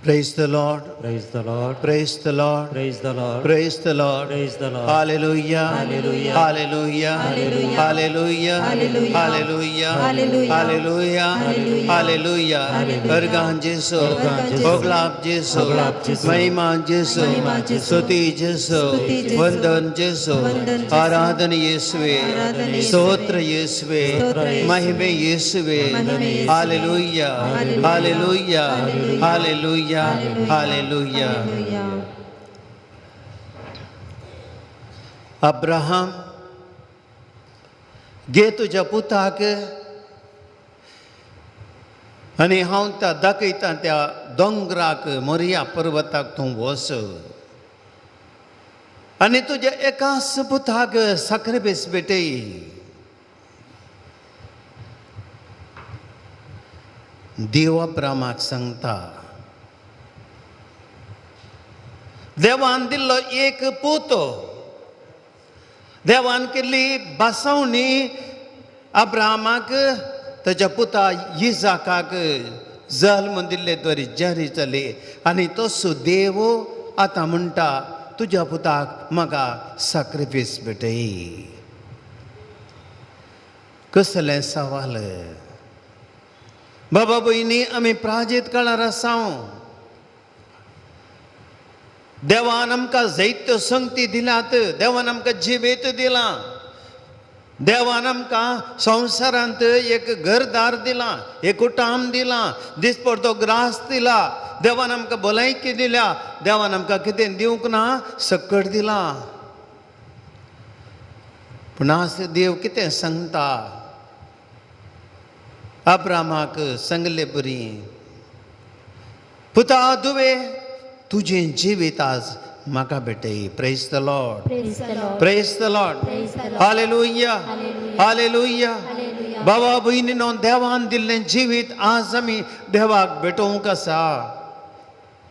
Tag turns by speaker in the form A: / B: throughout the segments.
A: Praise the Lord.
B: Praise the Lord.
A: Praise the Lord.
B: Praise the Lord.
A: Praise the Lord.
B: Praise the Lord.
A: Hallelujah.
B: Hallelujah.
A: Hallelujah. Hallelujah. Hallelujah. Hallelujah. Hallelujah. अर्गां जेसू, ओगलाप जेसू,
B: ओगलाप जेसू,
A: महिमा जेसू,
C: महिमा जेसू,
A: स्तुती जेसू,
C: स्तुती जेसू,
A: वंदन जेसू,
C: वंदन जेसू,
A: आराधन येसुवे,
C: आराधन येसुवे,
A: स्तोत्र येसुवे,
C: स्तोत्र येसुवे,
A: महिमे येसुवे,
C: महिमे येसुवे,
A: hallelujah.
C: Hallelujah.
A: Hallelujah. Hallelujah. Hallelujah.
C: Hallelujah.
A: Abraham घे तुज्या पुताक आनी हांव त्या दाखयता त्या दोंगराक मोरया पर्वताक तूं वच आनी तुज्या एकाच पुताक साक्रिफीस भेटय. देव अब्रामाक सांगता, देवान दिल्लो एक पूत, देवान केल्ली बसवणी अब्रामाक ताच्या पुता इजाकाक जल्म दिल्ले द्वारे जारी जाली आनी तसो देव आतां म्हणटा तुज्या पुताक म्हाका साक्रिफीस भेटय. कसलें सवाल बाबा भयणी, आमी प्राजीत काळार आसा. देवान आमकां जैत्य संगती दिल्यात, देवान आमकां जिवेत दिलां, देवान आमकां संवसारांत एक घरदार दिलां, एक कुटाम दिलां, दिसपडतो ग्रास दिला, देवान आमकां भलायकी दिल्या, देवान आमकां कितें दिवंक ना, सकट दिलां. पूण आज देव कितें सांगता अब्रामाक सांगले बरी, पुता दुवे तुजें जिवीत आज म्हाका भेटय. Praise the Lord.
D: Praise the Lord.
A: Praise the Lord.
D: Praise the Lord.
A: Hallelujah. Hallelujah.
D: Hallelujah.
A: बाबा भयणीनो, देवान दिल्लें जिवीत आज आमी देवाक भेटोवंक आसा.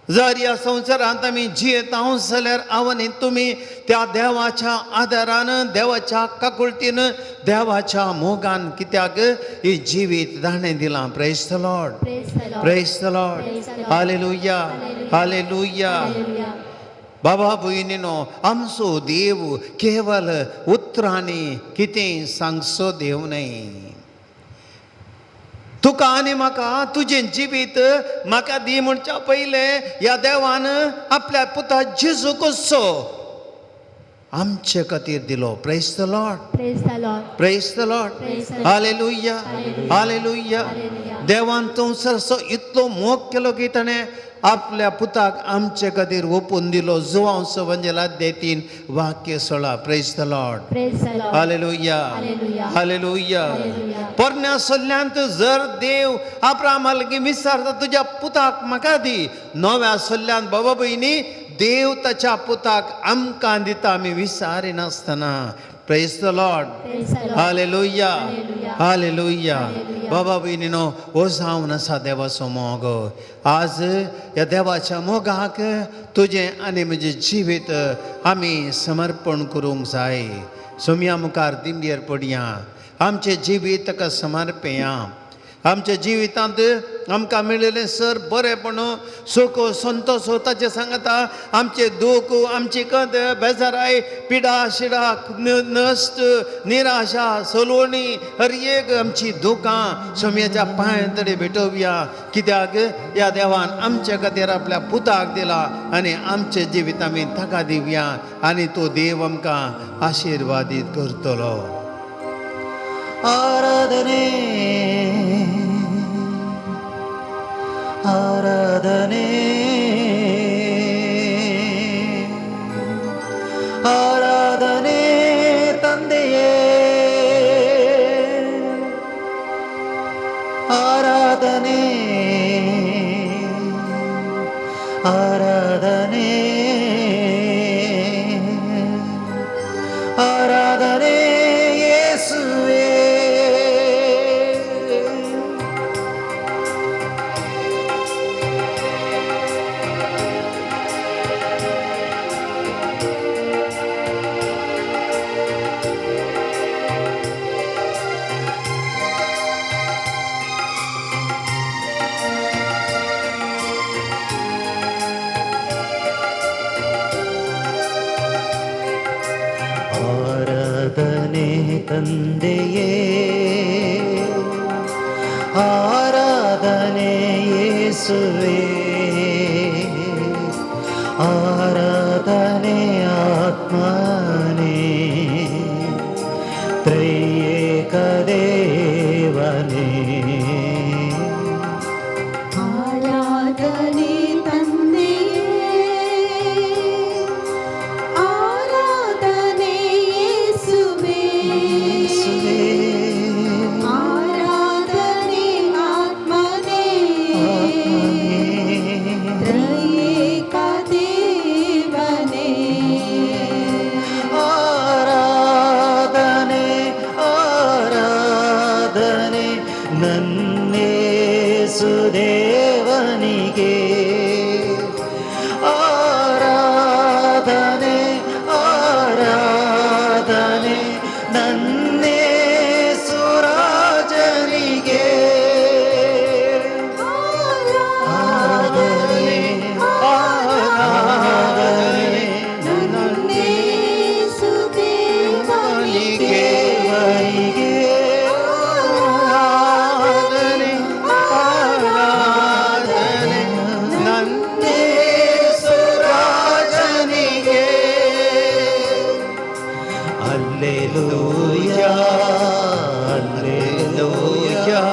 A: जर ह्या संवसारांत आमी जियेता जाल्यार हांव आनी तुमी त्या देवाच्या आदारान, देवाच्या काकुळतीन, देवाच्या मोगान कित्याक ही जिवीत ताणें दिलां. Praise the Lord.
D: Praise the Lord.
A: Praise the Lord.
D: Praise the Lord.
A: Hallelujah. Hallelujah.
D: Hallelujah.
A: बाबा भयणीनो, आमचो देव केवल उतरांनी कितें सांगचो देव न्हय. तुका आनी म्हाका तुजें जिवीत म्हाका दी म्हणच्या पयलें ह्या देवान आपल्या पुता जेजू कसो आमचे खातीर दिलो. Praise the Lord.
D: Praise the Lord.
A: Praise the Lord.
D: Praise the Lord.
A: Hallelujah. Hallelujah.
D: Hallelujah.
A: देवान संवसाराचो इतलो मोग केलो की ताणें आपल्या पुताक आमचे खातीर ओपून दिलो. जुवांव वंजेला 3 वाक्य 16. Praise the Lord.
D: Praise the Lord.
A: Hallelujah.
D: Hallelujah.
A: Hallelujah.
D: Hallelujah.
A: पोरण्या सल्ल्यांत जर देव आपरामा लागीं विचारता तुज्या पुताक म्हाका दी, नव्या सल्ल्यांत बाबा भयणी देव ताच्या पुताक आमकां दिता आमी विचारिनासतना. Praise the Lord.
D: Praise the Lord.
A: Hallelujah.
D: Hallelujah.
A: Hallelujah.
D: Hallelujah.
A: बाबा भयणीनो, हो जावन आसा देवाचो मोग. आज ह्या देवाच्या मोगाक तुजें आनी म्हजें जिवीत आमी समर्पण करूंक जाय. सोमया मुखार दिंबेर पडया, आमचें जिवीत ताका समर्पया. आमच्या जिवितांत आमकां मेळिल्लें सर बरेंपण, सुख संतोश ताचें सांगता आमचें दूख, आमची कंत, बेजाराय, पिडा शिडा, नश्ट, निराशा, सलोवणी, हर एक आमची दुखां सोमयाच्या पांय तरी भेटोवया. कित्याक ह्या देवान आमचे खातीर आपल्या पुताक दिला आनी आमचें जिवीत आमी ताका दिवया आनी तो देव आमकां आशिर्वादीत करतलो.
B: आराधने आराधने आराधने ತಂದೆಯೇ, ಆರಾಧನೆ ಆರಾಧನೆ ಆರಾಧನೆ ಯೇಸುವೇ. ಆರಾಧನೆ ತಂದೆಯೇ, ಆರಾಧನೆ ಯೇಸುವೇ, ಆರಾಧನೆ ಆತ್ಮನೇ, ತ್ರೈಯೇಕ ದೇವನೇ.
E: ಆರಾಧನೆ ತಂದೆಯೇ, ಆರಾಧನೆ ಯೇಸುವೇ, ಆರಾಧನೆ ಆತ್ಮನೇ, ತ್ರಯೇಕ ದೇವನೇ.
B: ಆರಾಧನೆ ಆರಾಧನೆ ನನ್ನೇಸು ದೇವನಿಗೆ, ಆರಾಧನೆ ಆರಾಧನೆ ನನ್ನೇಸು ರಾಜನಿಗೆ.
E: ಆರಾಧನೆ
B: ಆರಾಧನೆ
E: ನನ್ನೇಸು ದೇವನಿಗೆ,
B: ದೇವನಿಗೆ,
A: ಆರಾಧನೆ ಆರಾಧನೆ
B: ನನ್ನೇಸು ರಾಜನಿಗೆ. ಅಲ್ಲೆಲೂಯಾ, ಅಲ್ಲೆಲೂಯಾ,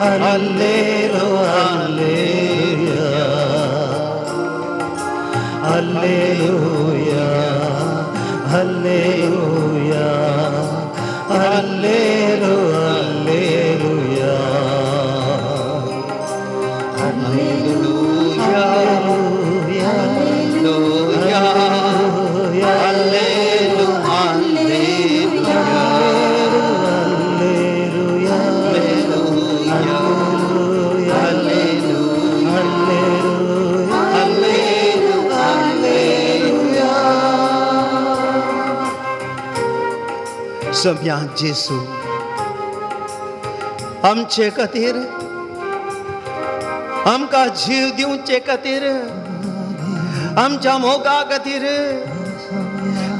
B: ಅಲ್ಲೇಲು ಅಲ್ಲೇಲೂಯಾ, ಅಲ್ಲೇಲೂಯಾ, ಅಲ್ಲೇಲೂಯಾ, ಅಲ್ಲೇಲು ಅಲ್ಲೇಲೂಯಾ,
A: ಹಲ್ಲೆಲೂಯಾ, ಹಲ್ಲೆಲೂಯಾ, ಹಲ್ಲೆಲು ಹಲ್ಲೆಲೂಯಾ,
B: ಅಲ್ಲೇಲೂಯಾ,
A: ಹಲ್ಲೆಲೂಯಾ,
B: ಅಲ್ಲೇಲೂಯಾ,
A: ಹಲ್ಲೆಲು सोम्या जेसू, आमचे खातीर, आमकां जीव दिवचे खातीर, आमच्या मोगा खातीर,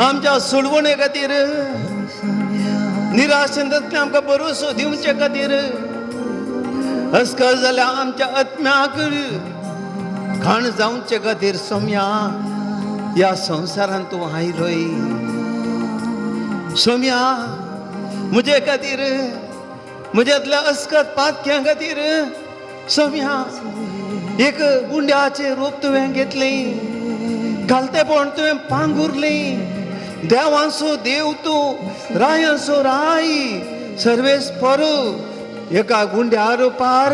A: आमच्या सुळवणे खातीर, निराशेंतल्यान आमकां भरोसो दिवचे खातीर, अस्कल जाल्यार आमच्या आत्म्याक खाण जावचे खातीर सोम्या ह्या संवसारांत तूं आयलोय. सोम्या, म्हजे खातीर, म्हज्यांतल्या अस्कत पातक्यां खातीर सोम्या एक गुंड्याचें रूप तुवें घेतलें, घालतेपण तुवें पांगुरलें. देवांचो देव तूं, रायांचो राय, सर्वेस्पर एका गुंड्या रुपार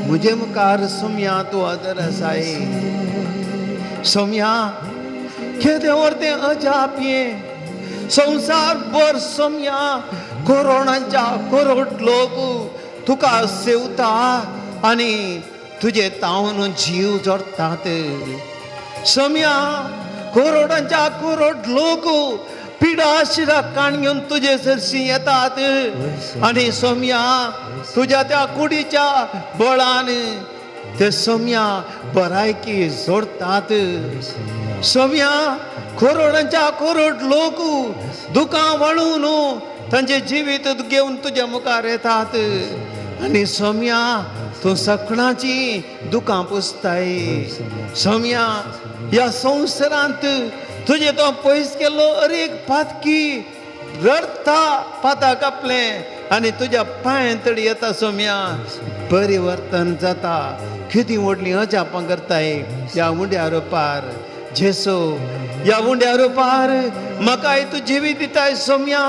A: म्हजे मुखार सोम्या तूं आदर आसाय. सोम्या, केदें व्हड तें अजाप हें, संवसार भर सोम्या कोरोणाच्या करोड लोक तुका सेवता आनी तुजे तावन जीव जोडटात. सोम्या, करोडांच्या करोड लोक पिडा शिरा काण घेवन तुजे सरशी येतात आनी सोम्या तुज्या त्या कुडीच्या बळान ते सोम्या बरायकी जोडटात. सोम्या, करोडांच्या करोड लोक दुकां वळून तांचे जिवीत घेवन तुज्या मुखार येतात आनी सोम्या तूं सगळ्यांची दुकां पुसताय. सोम्या, ह्या संवसारांत तुजें तो पयस केल्लो अरेक पातकी रडटा पाताक आपलें आनी तुज्या पांयां तडी येता. सोम्या, परिवर्तन जाता. कितें व्हडलीं अजापां करताय ह्या उंड्या रुपार जेसो, ह्या उंड्या रुपार म्हाकाय तूं जिवीत दिताय. सोम्या,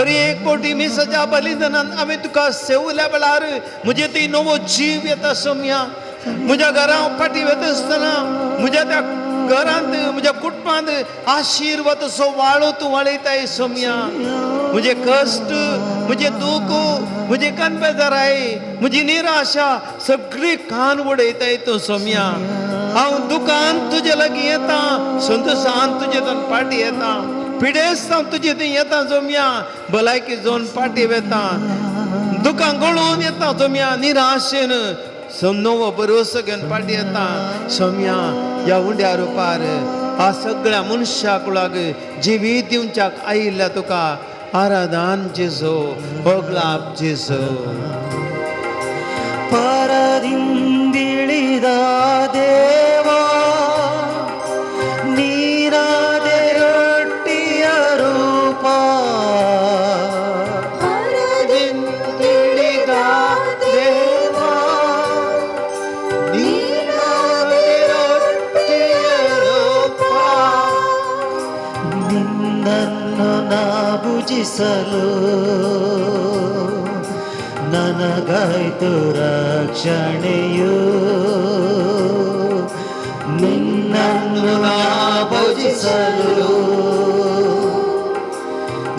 A: अरे एक कोटी मिसाच्या बलिदानान हांवें तुका सेवल्या वेळार म्हजे थंय नवो जीव येता. सोम्या, म्हज्या घरा फाटीं वता आसतना म्हज्या त्या घरांत म्हज्या कुटुंबांत आशिर्वादाचो वाळो तूं वाळयताय. सोम्या, म्हजे कश्ट, म्हजें दूख, म्हजे कानबेजाराय, म्हजी निराशा सगळी कान उडयताय तूं. सोम्या, हांव दुकान तुजे लागीं येता, संतोशान तुजे थंय फाटीं येता, पिडेस्त हांव तुजे थंय येता. सोम्या, भलायकी जावन फाटीं वेता, दुकान गळोवन येता. सोम्या, निराशेन नवो भरोसो घेवन फाटीं येता. सोम्या, ह्या उंड्या रुपार आ सगळ्या मनशा कुळाक जिवीत दिवच्याक आयिल्ल्या तुका आराधन जेजू, होगलाप जेजू.
B: ಪರದಿಂದಿಳಿದ ದೇವಾ, ನೀನಾದೆ ರೊಟ್ಟಿಯ ರೂಪ.
E: ಪರದಿಂದಿಳಿದ ದೇವಾ, ನೀನಾದೆ ರೊಟ್ಟಿಯ ರೂಪ.
B: ನಿನ್ನನ್ನು ನಾ ಭುಜಿಸಲು ನನಗಾಯ್ತು ರಕ್ಷಣೆಯು. ನಿನ್ನನ್ನು ನಾ ಭುಜಿಸಲು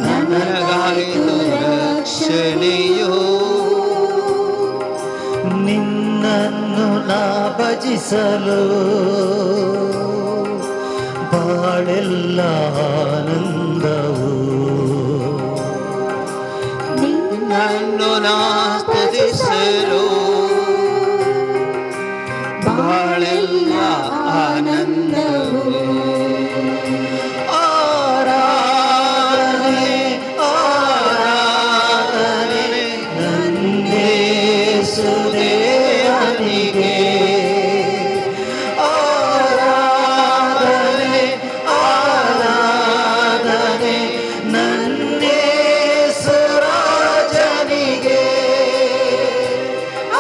A: ನನಗಾಯಿತು ರಕ್ಷಣೆಯು.
B: ನಿನ್ನನ್ನು ನಾ ಭಜಿಸಲು ಬಾಳೆಲ್ಲ ಆನಂದವು.
A: ನಿನ್ನನ್ನು ನಾ ಸ್ತುತಿಸಲು ಬಾಳೆಲ್ಲ ಆನಂದವು.
B: ಆರಾಧನೆ, ಆರಾಧನೆ ನನ್ನೇಸು ದೇವನಿಗೆ. ಆರಾಧನೆ, ಆರಾಧನೆ ನನ್ನೇಸು ರಾಜನಿಗೆ.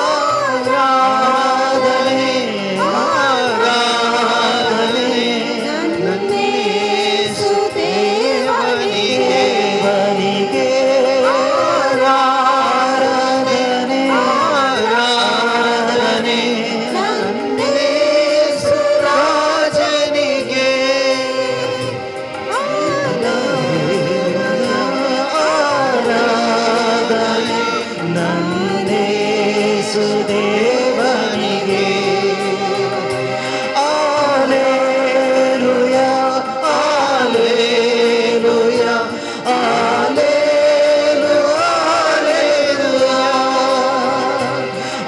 B: ಆರಾಧನೆ, ಆರಾಧನೆ
E: ನನ್ನೇಸು ದೇವನಿಗೆ.
B: ದೇವನಿಗೆ. ಆರಾಧನೆ, ಆರಾಧನೆ
E: ನನ್ನೇಸು
A: ರಾಜನಿಗೆ.
B: ಆರಾಧನೆ ನನ್ನೇಸು ದೇವನಿಗೆ. ಆಲೇಲುಯ, ಆಲೇಲುಯ, ಆಲೇಲು, ಆಲೇಲುಯ,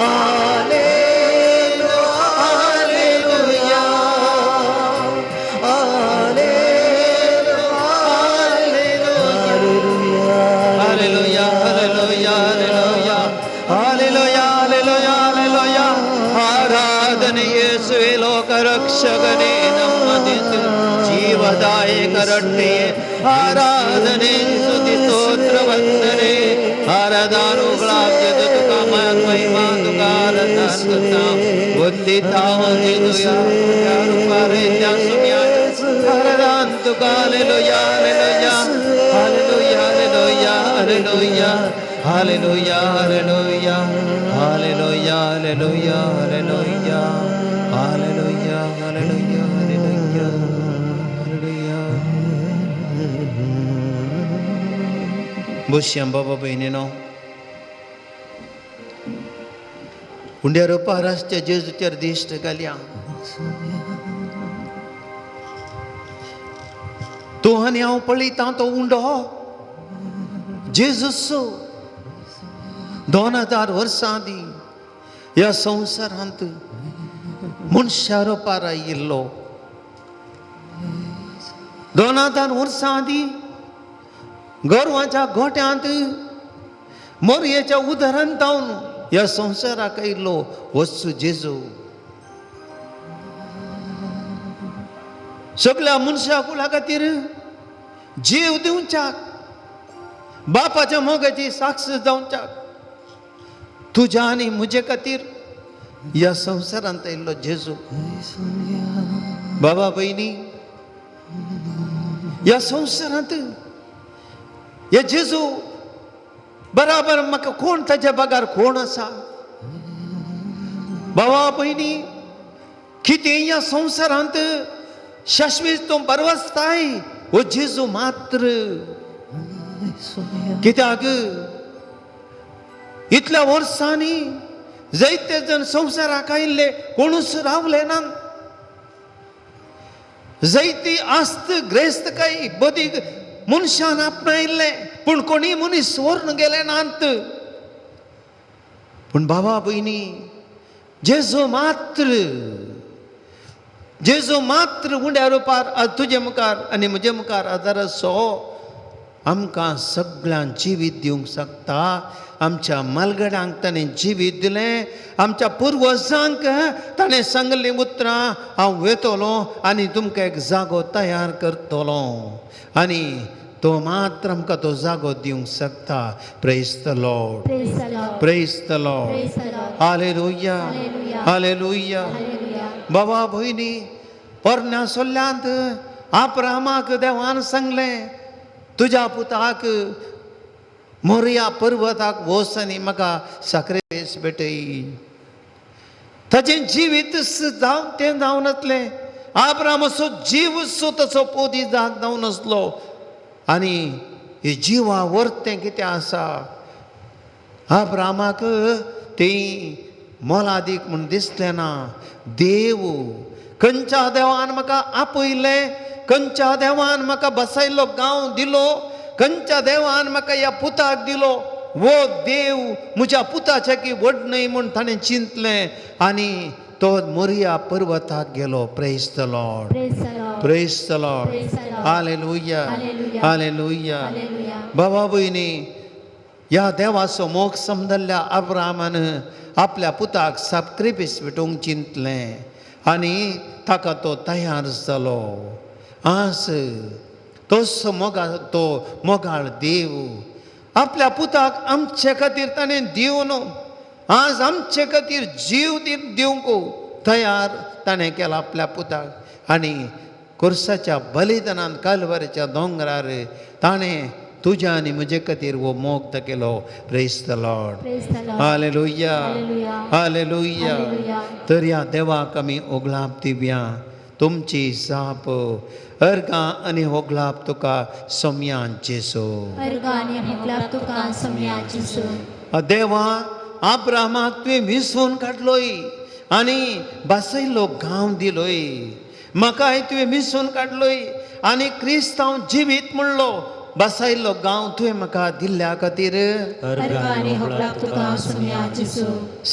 B: ಆಲೇಲು, ಆಲೇಲುಯ, ಆಲೇಲು, ಆಲೇಲುಯ.
A: Hallelujah, hallelujah, hallelujah, hallelujah, hallelujah, hallelujah. ಆರಾಧನೆ ಯೇಸುವೆ, ಲೋಕ ರಕ್ಷಕನೇ, ನಮ್ಮ ಜೀವದಾಯಕ ರೊಟ್ಟಿಯೇ. ಆರಾಧನೆ, ಸ್ತುತಿ, ಸ್ತೋತ್ರ, ವಂದನೆ. ಆರಾಧನುಗಳಾಗ್ಯದ ತುಕಾ ಮಹಿಮಾ ತುಕಾ ಆರಾಧನ ವಂದಿತಾ ವಂದಿತು ಯಾರು ಪಾರೇತ್ಯ ಸುಮ್ಯ Aradhana ತುಕಾ. Hallelujah, hallelujah, hallelujah, hallelujah, hallelujah, hallelujah, hallelujah, hallelujah, hallelujah, hallelujah, hallelujah, hallelujah, hallelujah. बसया बाबा भयणीनो, उंड्या रुपार आसच्या जेजूचेर दिश्ट घालया. तूं आनी हांव पळयतां तो उंडो जेजूस 2000 वर्सां आदीं ह्या संवसारांत मनशा रुपार आयिल्लो. 2000 वर्सां आदीं गोरवांच्या गोट्यांत मोरयेच्या उदरांत जावन ह्या संवसाराक आयिल्लो वस्तू जेजू. सगळ्या मनशा कुळा खातीर जीव दिवच्याक, बापाच्या मोगाची साक्ष जावच्याक तुज्या आनी म्हजे खातीर ह्या संवसारांत आयिल्लो जेजू. बाबा भयणी, ह्या संवसारांत हे जेजू बराबर म्हाका कोण, ताच्या बगार कोण आसा? बाबा भयणी, कितें ह्या संवसारांत शाश्वीत तूं बरवसताय हो जेजू मात्र. कित्याक इतल्या वर्सांनी जायते जण संवसाराक आयिल्ले, कोणूच रावले ना. जायती आस्त ग्रेस्त काय बदी मनशान आपणायिल्ले, पूण कोणी मनीस व्हरून गेले नात. पूण बाबा भयणी, जेजू मात्र जेजू मात्र उंड्या रुपार तुजे मुखार आनी म्हजे मुखार आदार आसो आमकां सगळ्यांक जिवीत दिवंक शकता. आमच्या मालगड्यांक ताणें जिवीत दिलें, आमच्या पुर्वजांक ताणें सांगलीं उतरां, हांव वेतलो आनी तुमकां एक जागो तयार करतलो, आनी तो मात्र आमकां तो जागो दिवंक शकता. Praise the Lord,
D: Praise the Lord.
A: Praise the Lord.
D: Praise the Lord.
A: Hallelujah, hallelujah.
D: Hallelujah.
A: बाबा भयणी, पोरण्या सोल्ल्यांत आब्रामाक देवान सांगलें, तुज्या पुताक मोरया पर्वताक वच आनी म्हाका साकरेस भेटय. ताचें जिवीत जावन तें जावन नासलें. आब्राम असो जीव सो तसो पोदी जाग जावन नासलो. आनी ही जिवा वर्तें कितें आसा, आब्रामाक ती मोलादीक म्हूण दिसलें ना. देव खंयच्या देवान म्हाका आपयलें, खंयच्या देवान म्हाका बसयल्लो गांव दिलो, खंयच्या देवान म्हाका ह्या पुताक दिलो, वो देव म्हज्या पुताच्या की व्हड न्हय म्हूण ताणें चिंतलें आनी तो मोरया पर्वताक गेलो. Praise the Lord,
D: Praise the Lord.
A: Praise the Lord.
D: Praise the Lord.
A: Hallelujah,
D: hallelujah.
A: Hallelujah.
D: Hallelujah.
A: बाबा भयणी, ह्या देवाचो मोग समजल्ल्या अब्रामान आपल्या पुताक साक्रिफीस भेटोवंक चिंतलें आनी ताका तो तयार जालो. आज तोच मोगा तो मोगाळ देव आपल्या पुताक आमचे खातीर ताणें दिवन आज आमचे खातीर जीव दिवंक तयार ताणें केला आपल्या पुताक. आनी कुर्साच्या बलिदानान कालवारीच्या दोंगरार ताणें तुज्या आनी म्हजे खातीर हो मोग केलो. Praise the Lord,
D: Praise the Lord.
A: Hallelujah,
D: hallelujah.
A: Hallelujah.
D: Hallelujah.
A: तर ह्या देवाक आमी ओगलाप दिवया. तुमची जाप अर्गां आनी होगलाप तुका सोम्यान जेसो.
D: अर्घ आनी होगलाप तुका सोम्या जेजू.
A: देवा, आब्रामाक तुवें विसवून काडलोय आनी बसयलो गांव दिलोय. म्हाकाय तुवें विसवून काडलोय आनी क्रिस्तांव जिवीत म्हणलो बसयल्लो गांव तुवें म्हाका दिल्ल्या खातीर.
D: अर्घ आनी होगलाप तुका सोम्या जेजू.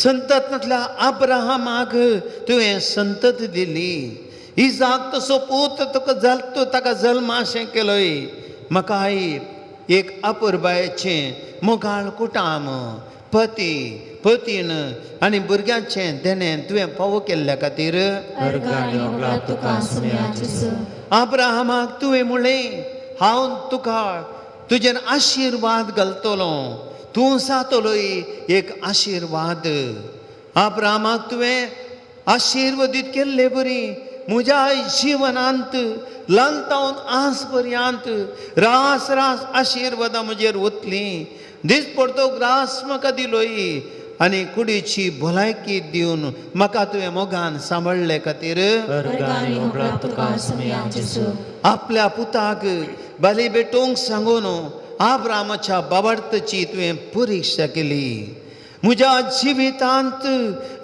A: संततांतल्या अब्राहमाक तुवें संतत दिली. इजाक तसो पूत तुका जाल तूं ताका जल्माशें केलोय. म्हाकाय एक अपुरबायेचें मोगाळ कुटाम पती पतीन आनी भुरग्यांचें देणें तुवें फावो केल्ल्या खातीर.
D: अर्घ आनी होगलाप तुका सोम्या जेजू.
A: अब्राहमाक तुवें म्हणलें, हांव तुका तुजेर आशिर्वाद घालतलो, तूं जातलोय एक आशिर्वाद. अब्राहमाक तुवें आशिर्वादीत केल्ले बरी म्हज्या जिवनांत ल्हानतावन आज पर्यंत रास रास आशिर्वादां म्हजेर वतलीं. दीस पडतो ग्रास म्हाका दिलोय आनी कुडीची भलायकी दिवन म्हाका तुवें मोगान सांबाळ्ळे खातीर.
D: अर्घ आनी होगलाप तुका सोम्या जेजू.
A: आपल्या पुताक बली भेटोवंक सांगून आब्रामाच्या बाबार्थची तुवें परिक्षा केली. म्हज्या जिवितांत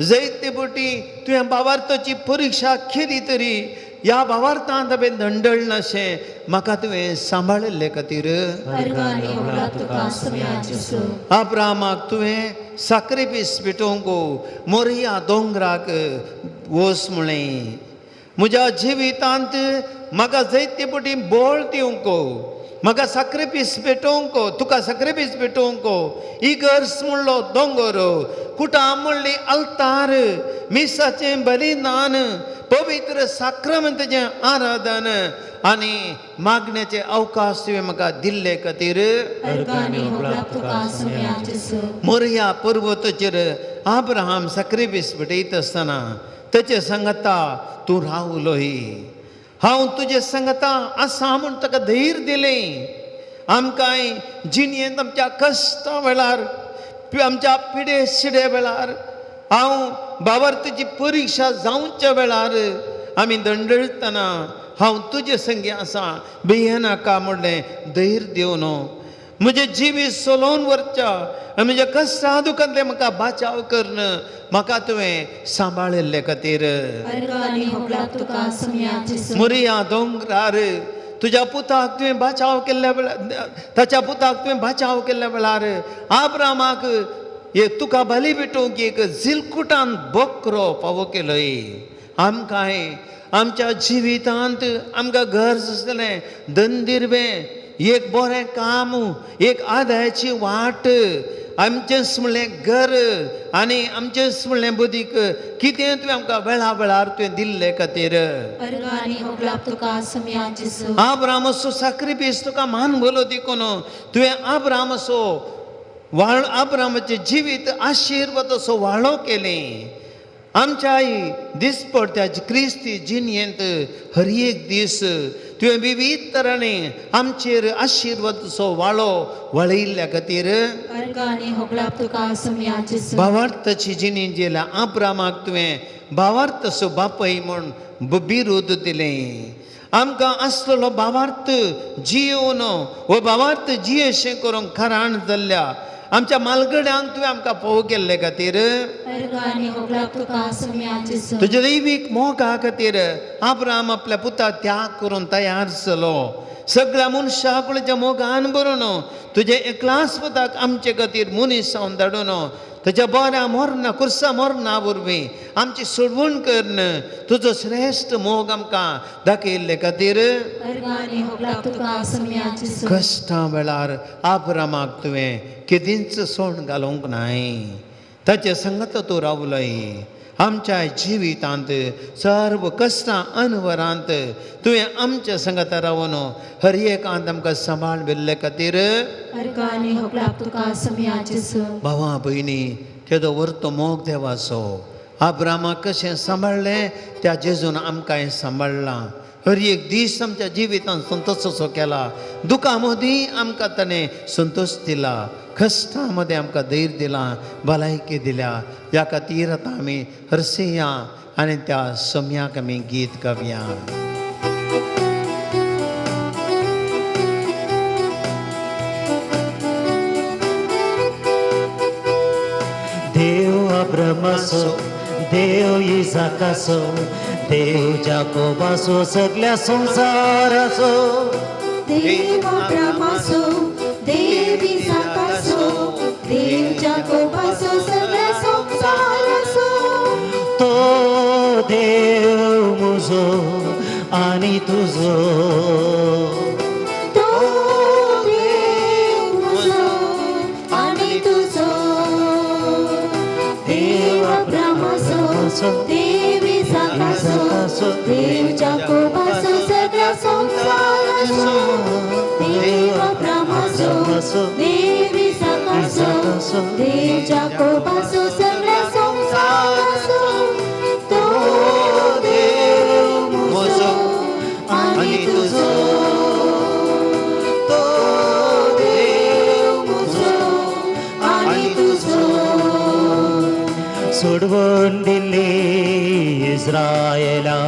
A: जैते बोटी तुवें बाबार्थाची परिक्षा केली तरी ह्या बाबार्थांत हांवें दंडळनाशें म्हाका तुवें सांबाळिल्ले खातीर.
D: अर्घ आनी होगलाप तुका सोम्या जेजू.
A: आब्रामाक तुवें साक्रिफीस भेटोवंक मोरया दोंगराक वच म्हळें. म्हज्या जिवितांत म्हाका जैते पटी बळ दिवंक, म्हाका साक्रिफीस भेटोवंक, तुका साक्रिफीस भेटोवंक इगर्स म्हणलो दोंगर, कुटां म्हणली अल्तार, मिसाचें बलिदान, पवित्र साक्रमंताचें आराधन आनी मागण्याचे अवकाश तुवें म्हाका दिल्ले खातीर.
D: अर्घ आनी होगलाप तुका सोम्या जेजू.
A: मोरया पर्वताचेर आब्राहाम साक्रिफीस भेटयता आसतना तेचे सांगता तूं रावलोय, हांव तुजे सांगता आसा म्हूण ताका धैर्य दिलें. आमकांय जिणेंत आमच्या कश्टा वेळार, आमच्या पिडे शिडे वेळार, हांव बाबार्थाची परिक्षा जावच्या वेळार आमी दंडळतना हांव तुजे संगी आसा, भियेनाका म्हणलें धैर्य दिवन म्हजें जिवीत सोलोवन व्हरच्या आनी म्हज्या कश्टा दुखांतलें म्हाका बाचाव करून म्हाका तुवें सांबाळिल्ले खातीर.
D: अर्घ आनी होगलाप तुका सोम्या जेजू.
A: मोरया दोंगरार तुज्या पुताक तुवें बाचाव केल्ल्या वेळार, ताच्या पुताक तुवें बाचाव केल्ल्या वेळार आब्रामाक एक तुका बली भेटोवंक एक झिलकुटान बकरो फावो केलोय. आमकां आमच्या जिवितांत आमकां गरज आसलें दंदिरवें एक बरें काम, एक आदायाची वाट, आमचेंच म्हणलें घर आनी आमचेंच म्हणलें बुदीक कितें तुवें आमकां वेळा वेळार तुवें दिल्ले खातीर।
D: अर्गां आनी होगलाप तुका सोमया जेजू।
A: आब्रामाचो साक्रिफीस तुका मानवलो देखून तुवें आब्रामाचो वाळ आब्रामाचें जिवीत आशिर्वादाचो वाळो केलें। आमच्या दिसपडत्या क्रिस्ती जिणेंत हर एक दीस तुवें विवीध तरांनी आमचेर आशिर्वादाचो वाळो वळयिल्ल्या खातीर।
D: अर्गां आनी होगलाप तुका सोमया जेजू।
A: भावार्थाची जिणी जेल्या आब्रामाक तुवें भावार्थाचो बापय म्हूण बिरूद दिलें। आमकां आसलेलो भावार्थ जियोन हो भावार्थ जियेशें करूंक खराण जाल्ल्या आमच्या मालगड्यांक तुवें आमकां फोव केल्ले खातीर।
D: अर्गां आनी होगलाप तुका सोमया जेजू।
A: तुज्या दैवीक मोगा खातीर आब्राम आपल्या पुता त्याग करून तयार जालो। सगळ्या मनशा कुळच्या मोगान भरून तुजे एकलास पुताक आमचे खातीर मनीस जावन धाडून तुज्या बऱ्या मरणा कुर्सा मरणा वरवीं आमची सोडवण करून तुजो श्रेश्ठ मोग आमकां दाखयल्ले खातीर।
D: अर्गां आनी होगलाप तुका सोमया जेजू।
A: कश्टां वेळार आब्रामाक तुवें केदींच सोण घालूंक नाय, ताचे संगत तूं रावलोय। आमच्या जिवितांत सर्व कश्टां अनवरांत तुवें आमच्या संगता रावन हर एकांत आमकां सांबाळ व्हेल्ले खातीर।
D: अर्गां आनी होगलाप तुका सोमया जेजू।
A: भावा भयणी केदो व्हरतो मोग देवाचो आब्रामाक कशें सांबाळ्ळें त्या जेजून आमकांय सांबाळ्ळां। हर एक दीस आमच्या जिवितांत संतोश केला, दुखां मदीं आमकां ताणें संतोश दिला, कश्टां मदें आमकां धैर्य दिलां, भलायकी दिल्या। ह्या खातीर आतां आमी हरसिया आनी त्या सम्याक आमी गीत गावया।
B: देव अब्रामाचो, देव इसाकाचो, देव जाकोबाचो, सगळ्या संवसाराचो।
D: देव अब्रामाचो, देव इसाकाचो, देव जाकोबाचो, सगळ्या संवसाराचो।
B: तो देव म्हजो आनी तुजो,
D: तो देव म्हजो आनी तुजो। देव अब्रामाचो, देव इसाकाचो, देव जाकोबाचो, सगळ्या संवसाराचो। देव अब्रामाचो, देव इसाकाचो, देव जाकोबाचो, सगळ्या संवसाराचो। तो देव म्हजो आनी तुजो, तो देव म्हजो आनी तुजो।
B: सोडवण दिल्ली इस्रायला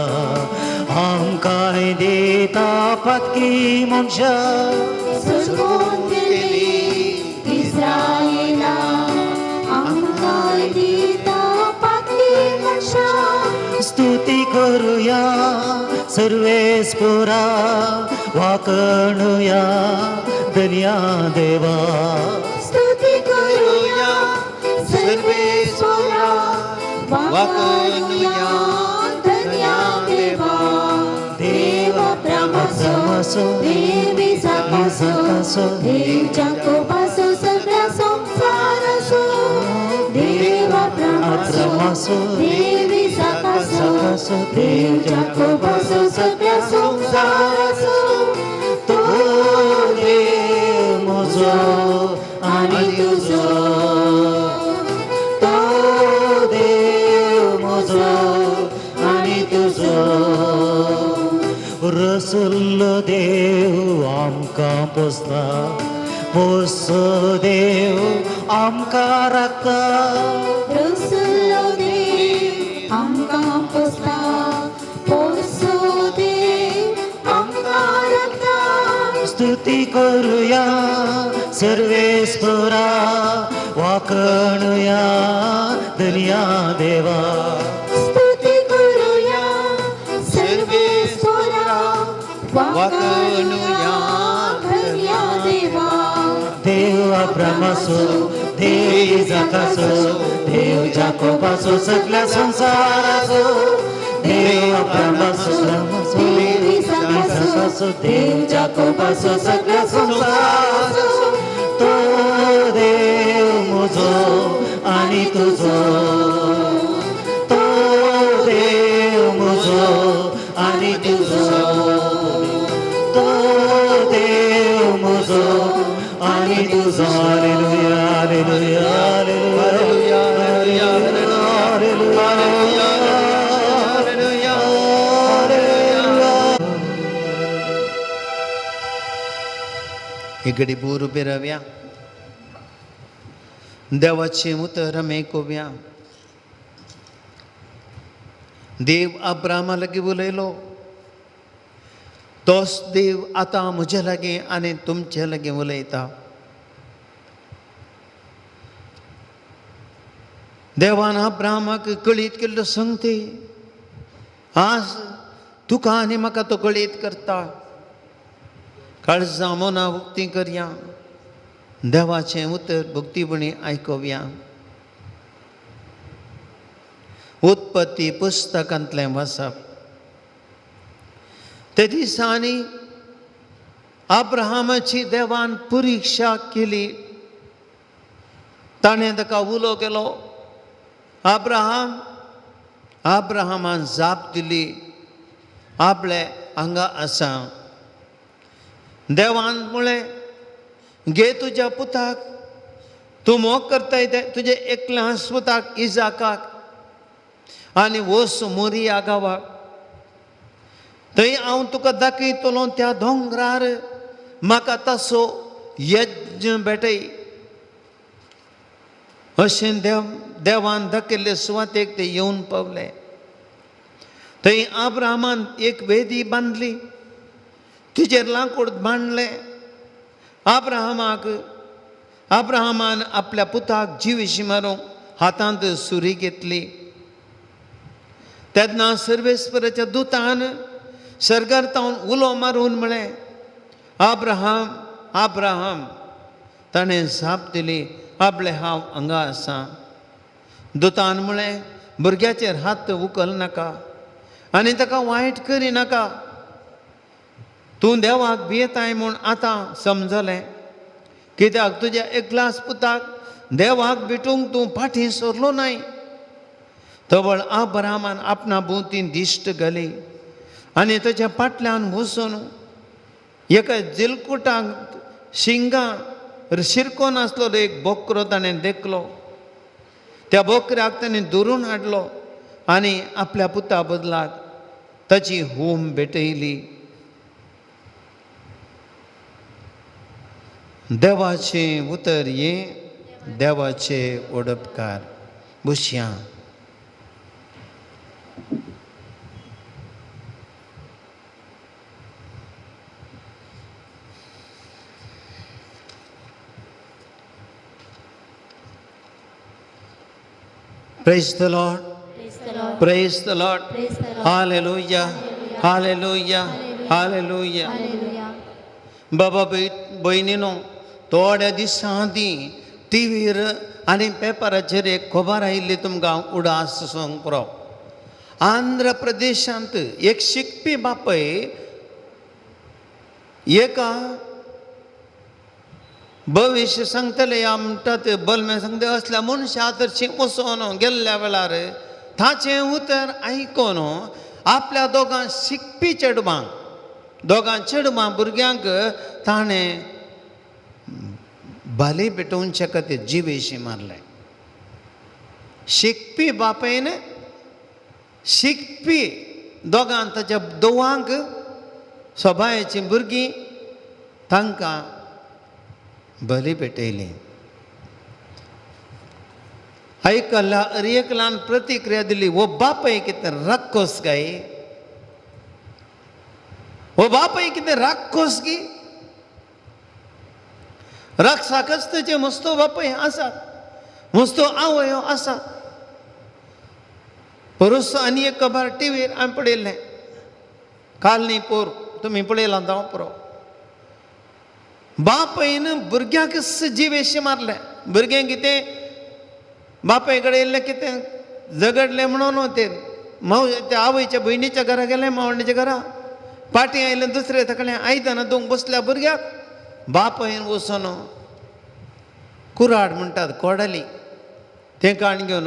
B: आमकांय दिता पातकी मनशां।
D: सोडवण दिल्ली इस्रायला आमकांय दिता पातकी मनशां।
B: स्तुती करुया सर्वेस्पोरा, वाकणुया दर्या देवा।
D: स्तुती करुया सर्वेस्पोरा, वाकणुया धन्या देवा। देव अब्रामाचो, देव इसाकाचो, देव जाकोबाचो, सगळ्या संवसाराचो। देव अब्रामाचो, देव इसाकाचो, देव जाकोबाचो, सगळ्या संवसाराचो। तो
B: देव म्हजो
D: आनी तुजो,
B: तो देव म्हजो आनी तुजो। रसुल्लो देव आमकां पोसता, पोसो देव आमकां राखता।
D: रसुल्लो देव आमकां पोसता, पोसो देव आमकां राखता।
B: स्तुती करुया सर्वेस्पोरा, वाकणुया दर्या देवा।
D: स्तुती करुया सर्वेस्पोरा, वाकणुया धन्या देवा।
B: देव अब्रामाचो, देव इसाकाचो, देव जाकोबाचो, सगळ्या संवसाराचो। देव अब्रामाचो,
D: देव इसाकाचो,
B: देव जाकोबाचो, सगळ्या संवसाराचो तो देव म्हजो आनी तुजो, तो देव म्हजो आनी तुजो, तो देव म्हजो आनी तुजो. Hallelujah, hallelujah, hallelujah, hallelujah, hallelujah, hallelujah.
A: एक घडी बूर उबे रावया, देवाचें उतर आमी आयकुया. देव अब्रामा लागीं उलयलो, तोच देव आतां म्हजे लागीं आनी तुमचे लागीं उलयता. देवान अब्रामाक कळीत केल्लो संगती आज तुका आनी म्हाका तो कळीत करता. काळजां मनां उक्ती करया, देवाचें उतर भक्तीपणी आयकुया. उत्पत्ती पुस्तकांतलें वाचप. ते दिसांनी अब्राहमाची देवान परिक्षा केली. ताणें ताका उलो केलो, अब्राहम. अब्राहमान जाप दिली, आपले हांगा आसा. देवान म्हळें, घे तुज्या पुताक, तूं मोग करताय ते तुजे एकल्या पुताक इजाकाक, आनी वस मोरिया गांवाक. थंय हांव तुका दाखयतलो त्या दोंगरार म्हाका तसो यज्ञ भेटय. अशें देवान दाखयल्ले सुवातेक ते येवन पावले. थंय अब्राहमान एक वेदी बांदली, तिचेर लांकूड बांदलें. अब्राहमान आपल्या पुताक जिविशी मारूंक हातांत सुरी घेतली. तेन्ना सर्वेस्पराच्या दुतान सर्गार तावन उलो मारून म्हळें, अब्राहम, अब्राहम. ताणें जाप दिली, आपले हांव हांगा आसा. दुतान म्हळें, भुरग्याचेर हात उखल नाका आनी ताका वायट करी नाका. तूं देवाक भियेताय म्हूण आतां समजलें, कित्याक तुज्या एकल्याच पुताक देवाक भेटूंक तूं फाटीं सरलो नाय. तवळ अब्राहमान आपणा भोंवती दिश्ट घाली आनी ताच्या फाटल्यान वचून एका जिलकुटाक शिंगां शिरकोन आसलेलो एक बोकरो ताणें देखलो. त्या बोकऱ्याक ताणें धरून हाडलो आनी आपल्या पुता बदलाक ताची होम भेटयली. देवाचें उतर हें देवाचे ओडपकार. बसया. Praise the Lord.
D: Praise the Lord.
A: Praise the Lord.
D: Praise the Lord.
A: Hallelujah. Hallelujah. Hallelujah.
D: Hallelujah.
A: बाबा भयणीनो, थोड्या दिसां आदीं टिवीर आनी पेपराचेर एक खबर आयिल्ली, तुमकां उडास सांगूंक पुरो. आंध्र प्रदेशांत एक शिकपी बापय एका भविश्य सांगतले या म्हणटात बलमे सांगता असल्या मनशा तर्शी वचोन गेल्ल्या वेळार ताचें उतर आयकोन आपल्या दोगां शिकपी चेडवांक, दोगां चेडवां भुरग्यांक ताणें बाली पेटोवचे खातीर जिवेशी मारलें. शिकपी बापायन शिकपी दोगां ताच्या दोवांक सभायेचीं भुरगीं तांकां बली पेटयली. आयकल्ल्या एकल्यान प्रतिक्रिया दिली, वो बापय कितें राक्कोस काय, वो बापय कितें राक्कोस की, राक्षसाकच तेचे मस्तो बापय आसात, मस्तो आवयो आसात. परस आनी एक खबर टिवीर हांवें पळयल्लें, काल न्ही पोर, तुमी पळयलां जावं पुरो. बापायन भुरग्यांक जिवेशे मारले. भुरगें कितें बापाय कडेन इल्लें कितें झगडलें म्हणून ते माव त्या आवयच्या भयणीच्या घरा गेलें, मावणीच्या घरा पाटी आयलें, दुसरे तकलें आयदनां धुवंक बसल्या भुरग्याक बापायन वचून कुराड म्हणटात कोडली तें काण घेवन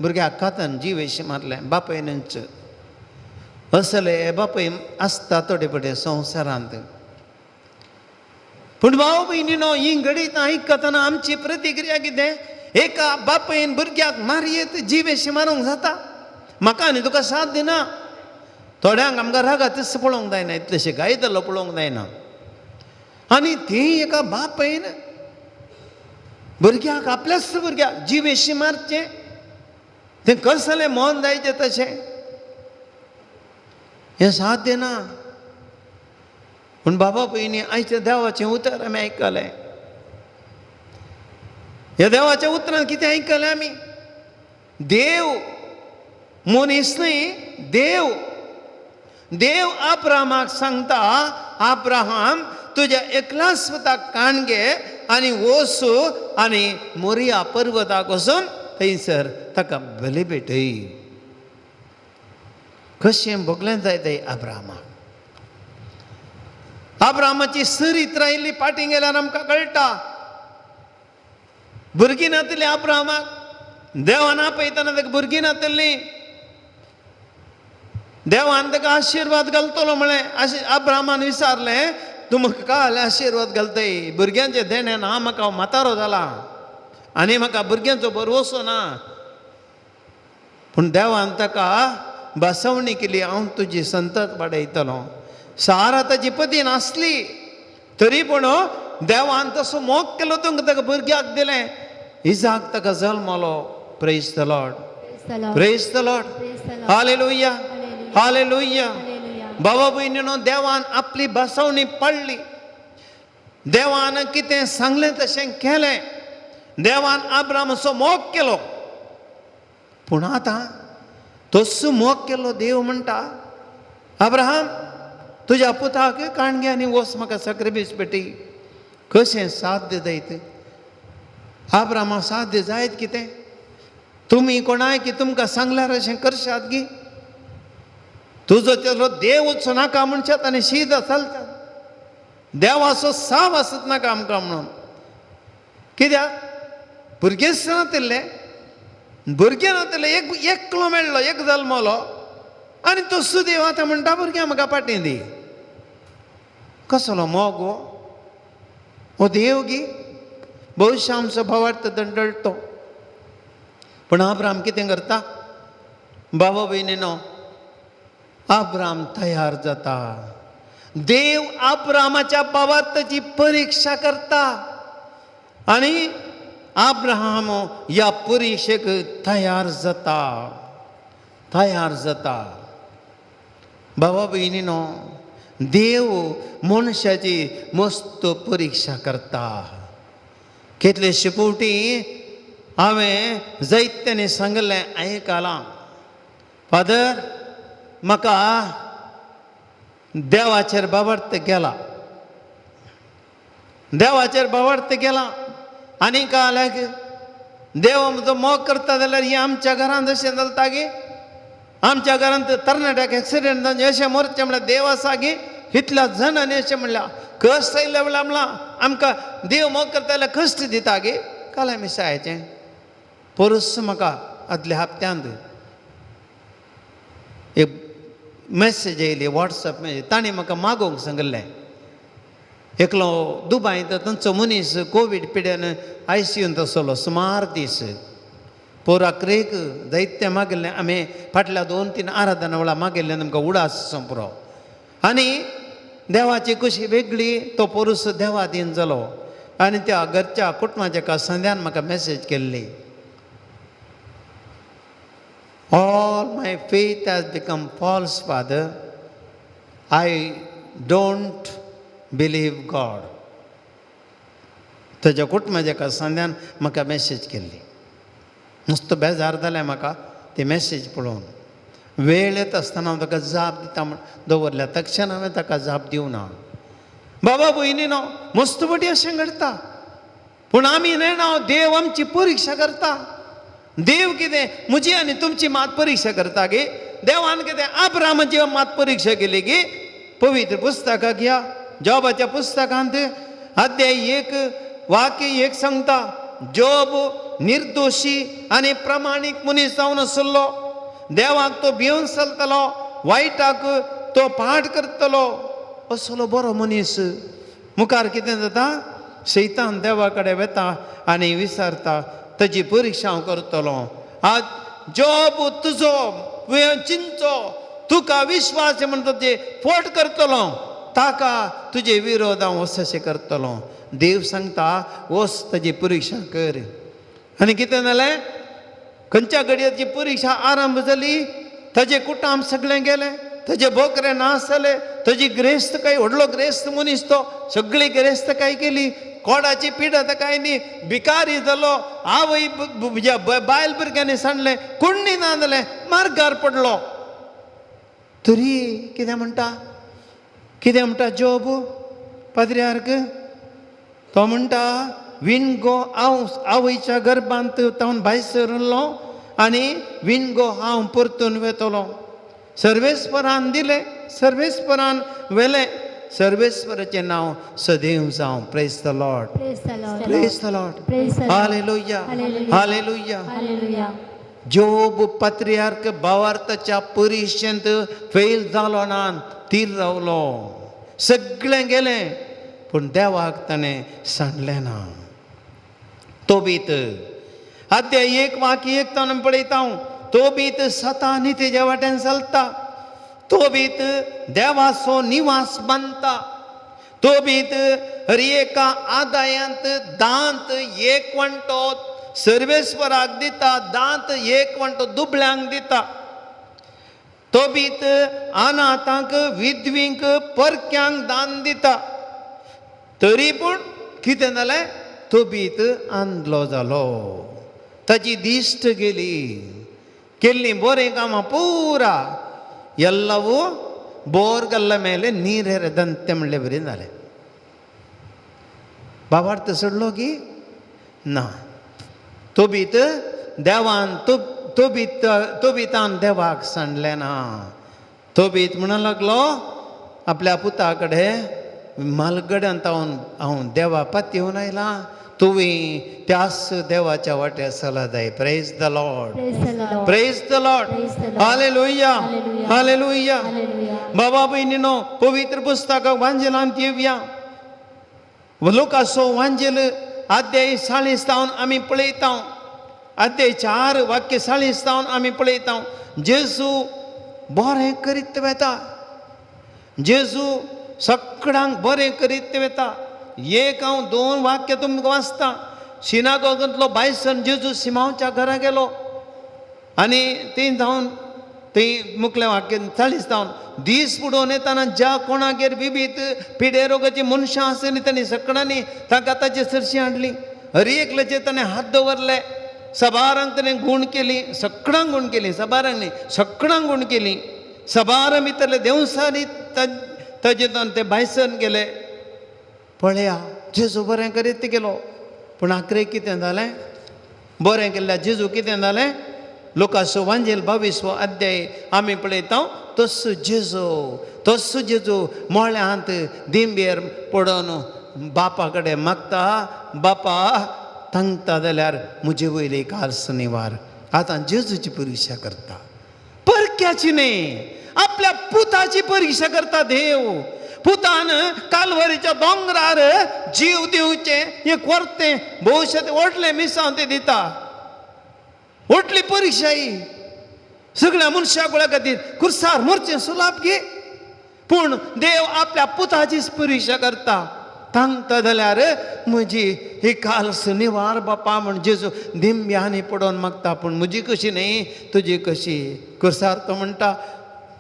A: भुरग्याक खातान जिवेशी मारलें बापायनच. असले बापाय आसता थोडे पडे संवसारांत. पूण भाव भयणीनो ही घडीत आयकतना आमची प्रतिक्रिया कितें? एका बापायन भुरग्याक मारयेत जिवेशी मारूंक जाता? म्हाका आनी तुका साथ दिना. थोड्यांक आमकां रागातच पळोवंक जायना, इतलेशे गायतलो पळोवंक जायना. आनी ती एका बापायन भुरग्याक आपल्याच भुरग्याक जिवेशी मारचें, तें कसलें मन जायचें तशें हें साध्य ना. पूण बाबा भयणी आयच्या देवाचें उतर आमी आयकलें. ह्या देवाच्या उतरान कितें आयकलें आमी? देव मनीस न्हय, देव. देव अब्राहमाक सांगता, अब्राहम तुज्या एकलाच पुताक काण घे आनी वचू आनी मोरिया पर्वताक वचून थंयसर ताका बली भेटय. कशें भोगलें जाय तें अब्राहमाक. अब्राहमाची चरित्र आयिल्ली फाटीं गेल्यार आमकां कळटा. भुरगीं नातिल्लीं अब्राहमाक, देवान आपयतना ताका भुरगीं नातिल्लीं. देवान ताका आशिर्वाद घालतलो म्हळें. अब्राहमान विचारलें, तूं म्हाका काल आशिर्वाद घालतय, भुरग्यांचें देणें ना, म्हाका हांव म्हातारो जाला आनी म्हाका भुरग्यांचो भरवसो ना. पूण देवान ताका बसवणी केली, हांव तुजी संतत वाडयतलो. सारा ताची पती नासली तरी पूण देवान तसो मोग केलो, तुमकां ताका भुरग्याक दिलें. इजाक ताका जल्मलो. Praise the Lord, praise the Lord, hallelujah, hallelujah. बाबा भयणीनो देवान आपली बसवणी पडली. देवान कितें सांगलें तशें केलें. देवान अब्राहमाचो मोग केलो. पूण आतां तसो मोग केलो देव म्हणटा, अब्राहम तुज्या पुताक काणगे आनी वच म्हाका साक्रिफीस पेटी. कशें साध्य जायत? अब्राहमा साध्य जायत कितें? तुमी कोणाय की तुमकां सांगल्यार अशें करशात गी? तुजो तेजो देवूच नाका म्हणशात आनी शीद चलता. देवाचो साव आसत नाका आमकां म्हणून. कित्याक? भुरगेंच नातिल्लें, भुरगें नातिल्लें, एक एकलो मेळ्ळो, एक जल्मलो आनी तो सुदेव आतां म्हणटा भुरग्यां म्हाका फाटीं दी. कसलो मोग हो? हो देव गी? भविश्य आमचो भावार्थ दंडळतो. पूण अब्राहम कितें करता? बाबा भयणीनो अब्राहम तयार जाता. देव अब्राहमाच्या भावार्थाची परिक्षा करता आनी अब्राहम ह्या परिक्षेक तयार जाता, तयार जाता. बाबा भयणीनो देव मनशाची मस्त परिक्षा करता. कितलेशे फावटी हांवें जायत्यांनी सांगलें आयकलां, फादर म्हाका देवाचेर भावार्थ गेला, देवाचेर भावार्थ गेला. आनी काल्याक देव म्हजो मोग करता जाल्यार ही आमच्या घरांत अशें चलता गी? आमच्या घरांत तरणाट्याक एक्सिडंट जावन अशें मरचें म्हणल्यार देव आसा गी? इतल्या जाणांनी अशें म्हणल्यार कश्ट आयल्या म्हणल्यार म्हणलां आमकां देव मोग करता जाल्यार कश्ट दिता गी? काल मिसायचें परस म्हाका आदल्या हप्त्यांत एक मॅसेज येयली, वॉट्सएप मॅसेज. ताणें म्हाका मागोवंक सांगिल्लें. एकलो दुबायंत तांचो मनीस कोवीड पिड्यान आयसीयूंत आसलो सुमार दीस. पोराकरेक जायतें मागिल्लें आमी फाटल्या 2-3 आराधना वेळार मागिल्लें आमकां उडास सोंपरो. आनी देवाची खुशी वेगळी, तो पोरूस देवादीन जालो. आनी त्या घरच्या कुटुंबाच्या एका संध्यान म्हाका मॅसेज केल्ली, All my faith has become false, Father. I don't believe God. ताच्या कुटुंबाच्या एका संध्यान म्हाका मॅसेज केल्ली. नुस्तो बेजार जालें म्हाका ती मॅसेज पळोवन. वेळ येता आसतना हांव ताका जाप दिता म्हण दवरल्या, तक्षण हांवें ताका जाप दिवना. बाबा भयणीनो मस्त पटी अशें घडटा. पूण आमी नेणा देव आमची परिक्षा करता. देव कितें म्हजी आनी तुमची मात परिक्षा करता गे? देवान कितें आब्रामाची मात परिक्षा केली की पवित्र पुस्तकाक ह्या जॉबाच्या पुस्तकांत अध्याय 1 वाक्य 1 सांगता, जोब निर्दोशी आनी प्रमाणीक मनीस जावन आसलो. देवाक तो भिवन चलतलो, वायटाक तो पाठ करतलो, असलो बरो मनीस. मुखार कितें जाता, सैतान देवा कडेन वता आनी विचारता ताजी परिक्षा हांव करतलो. आज जोब तुजो चिंचो तुका विश्वास म्हणटा ते फोट करतलो, ताका तुजे विरोध हांव वच अशें करतलो. देव सांगता वच ताजी परिक्षा कर. आनी कितें जालें, खंयच्या घडयेची परिक्षा आरंभ जाली, ताजे कुटाम सगळें गेलें, ताजे बोकरे नाश जाले, ताजी ग्रेस्त काय व्हडलो ग्रेस्त मनीस तो, सगळी ग्रेस्त काय केली, कोडाची पिडा ताका न्ही, भिकारी जालो. आवय बायल भुरग्यांनी सांडलें, कोण्णी ना जालें, मार्गार पडलो. तरी कितें म्हणटा, कितें म्हणटा जोब पाद्रियार्क, तो म्हणटा विणगो हांव आवयच्या गर्भांत तावन भायर सरिल्लो आनी विणगो हांव परतून वेतलो. सर्वेस्परान दिलें, सर्वेस्परान व्हेलें, सर्वेस्पराचें नांव सदैव जावं. Praise the Lord,
D: Praise the Lord.
A: Praise the Lord,
D: Praise the Lord.
A: Hallelujah, hallelujah.
D: Hallelujah.
A: Job पात्रियार्क भावार्थाच्या परिक्षेंत फेल जालो ना, तीर रावलो, सगळें गेलें, पूण देवाक ताणें सांडलें ना. तोबीत अध्याय 1 वाक्य 1 ताणें पळयता हांव, तोबीत सता नितीच्या वाटेन चलता, तोबीत देवाचो निवास बांदता, तोबीत हर एका आदायांत दांत एक वांटो सर्वेस्वराक दिता, दांत एक वांटो दुबळ्यांक दिता. तोबीत अनाथांक विधवींक परक्यांक दान दिता. तरी पूण कितें जालें, तोबीत आंदलो जालो, ताची दिश्ट गेली, केल्लीं बरीं कामां पुरा ಎಲ್ಲವೂ ಬೋರ್ಗಲ್ಲ ಮೇಲೆ ನೀರೆರೆದಂತೆ म्हणले बरी जालें. बाबार्थ सोडलो की ना, तोबीत देवान तोबीत तोबीतान देवाक सांडलें ना. तोबीत म्हणूंक लागलो आपल्या पुता कडेन, मालगड्यान तावन हांव देवा पातयेवन आयलां, तुवें त्याच देवाच्या वाट्यार चला जाय. Praise the Lord,
D: Praise the Lord.
A: Praise the Lord,
D: Praise the Lord.
A: Hallelujah,
D: Hallelujah.
A: Hallelujah.
D: Hallelujah.
A: बाबा भयणीनो, पवित्र पुस्तकाक वांजेलांत येवया. लोकासो वांजेल अध्याय 40 जावन आमी पळयता, अध्याय 4 वाक्य 40 जावन आमी पळयता. जेजू बरें करीत वेता, जेजू सगळ्यांक बरें करीत वेता. एक हांव 2 वाक्य तुमकां वाचता. सिनागोगांतलो बायसन जेजू सिमांवच्या घरा गेलो आनी थंय जावन थंय मुखलें वाक्य 40 जावन दीस बुडोवन येतना ज्या कोणागेर विवीध पिडे रोगाची मनशां आसली तांणी सगळ्यांनी तांकां ताचे सरशी हाडली. हर एकल्याचेर ताणें हात दवरले, सबारांक ताणें गूण केली, सगळ्यांक गूण केली, सबारांक न्ही सगळ्यांक गूण केली. सबारां भितरले देवसारी ताजे ते भायसन गेले. पळया जेजू बरें करीत गेलो, पूण आखरे कितें जालें, बरें केल्ल्या जेजू कितें जालें, लोकासो वांजेल 22वो अध्याय आमी पळयता. तस्सो जेजू, तस्सो जेजू मळ्यांत दिंबेर पडोन बापा कडेन मागता, बापा तांगता जाल्यार म्हजे वयली काल्स निवार. आतां जेजूची परिक्षा करता, परक्याची न्ही, आपल्या पुताची परिक्षा करता देव. पुतान कालवरीच्या दोंगरार जीव दिवचें एक वर्तें भविश्य व्हडलें मिसांव तें दिता. व्हडली परिक्षा ही सगळ्या मनशा गोळ्या खातीर कुर्सार मरचें सुलाप घे, पूण देव आपल्या पुताचीच परिक्षा करता. तांगता जाल्यार म्हजी ही काल्स निवार बापा म्हण जेजू दिंब्यांनी पडोवन मागता, पूण म्हजी कशी न्ही तुजी कशी. कुर्सार तो म्हणटा,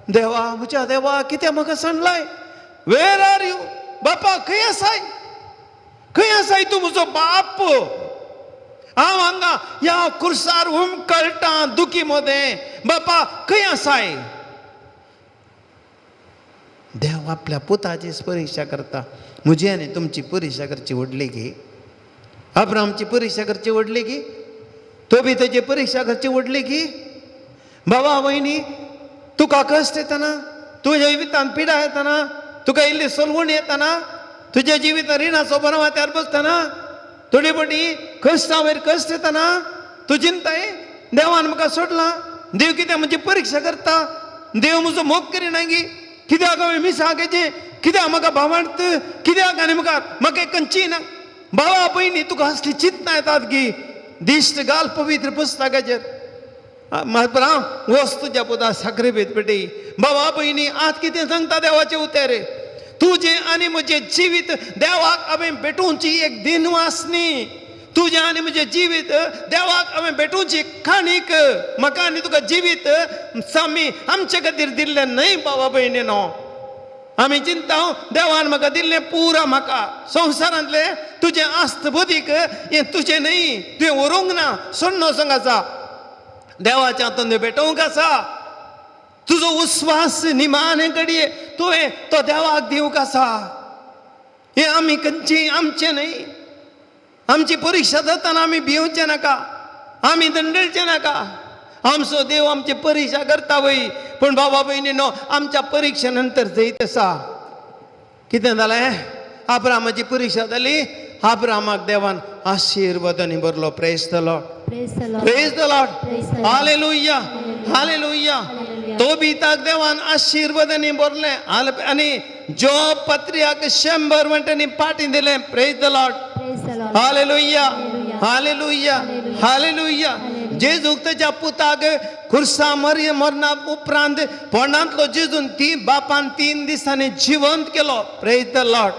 A: देवा म्हज्या देवा कितें म्हाका सांडलाय, वेर are you, बापा खंय आसाय, खंय आसाय तूं म्हजो बाप, हांव हांगा ह्या कुर्सार हुमकळटा दुखी मदें, बापा खंय आसाय. देव आपल्या पुताचीच परिक्षा करता. म्हजी आनी तुमची परिक्षा करची व्हडली की, अब्रामची परिक्षा करची व्हडली की, तोबी ताची परिक्षा करची व्हडली की. बाबा वयनी तुका कश्ट येतना, तुज्या जिवितान पिडा येतना, तुका इल्ली सोलवण येतना, तुज्या जिवितान रिणाचो बरो बसतना, थोडी पटी कश्टां वयर कश्ट येतना तूं चिंताय देवान म्हाका सोडला, देव कितें म्हजी परिक्षा करता, देव म्हजो मोग करिना गी, कित्याक हांवें मिसां घेचें, कित्याक म्हाका भावार्थ, कित्याक आनी म्हाका म्हाका कंची ना. भावा भयणी तुका असली चिंतना येतात की दिश्ट घाल पवित्र पुस्तकाचेर. वच तुज्या पुता साखरे पेटी. बाबा भयणी आज कितें सांगता देवाचें उतर, तुजें आनी म्हजें जिवीत देवाक हांवें भेटोवची एक दिनवासनी, तुजें आनी म्हजें जिवीत देवाक हांवें भेटोवची काणीक. म्हाका आनी तुका जिवीत सामी आमचे खातीर दिल्लें न्हय बाबा भयणी न्हू. आमी चिंता देवान म्हाका दिल्लें पुरा म्हाका संवसारांतलें तुजें आस्त बुदीक हें तुजें न्हय, तुवें व्हरूंक ना, सोडनो संग आसा, देवाच्या हातून भेटोवंक आसा. तुजो उस्वास निमाणे घडये तुवें तो देवाक दिवंक आसा. हें आमी खंयची आमचें न्हय. आमची परिक्षा जातना आमी भिवचें नाका, आमी दंडळचें नाका. आमचो देव आमची परिक्षा करता वय, पूण बाबा भयणी न्हू आमच्या परिक्षे नंतर जैत आसा. कितें जालें? आब्रामाची परिक्षा जाली, आब्रामाक देवान आशिर्वादांनी भरलो. Praise the Lord, praise the Lord, hallelujah, hallelujah. तो बिताक देवान आशिर्वादांनी भरलें आनी जोब पत्रियाक 100 वांट्यांनी पाटी दिलें. Praise the Lord, hallelujah, hallelujah, hallelujah. जेजूक तेच्या पुताक खुर्सा मरना उपरांत पोंडांतलो जेजून ती बापान 3 दिसांनी जिवंत केलो. Praise the Lord,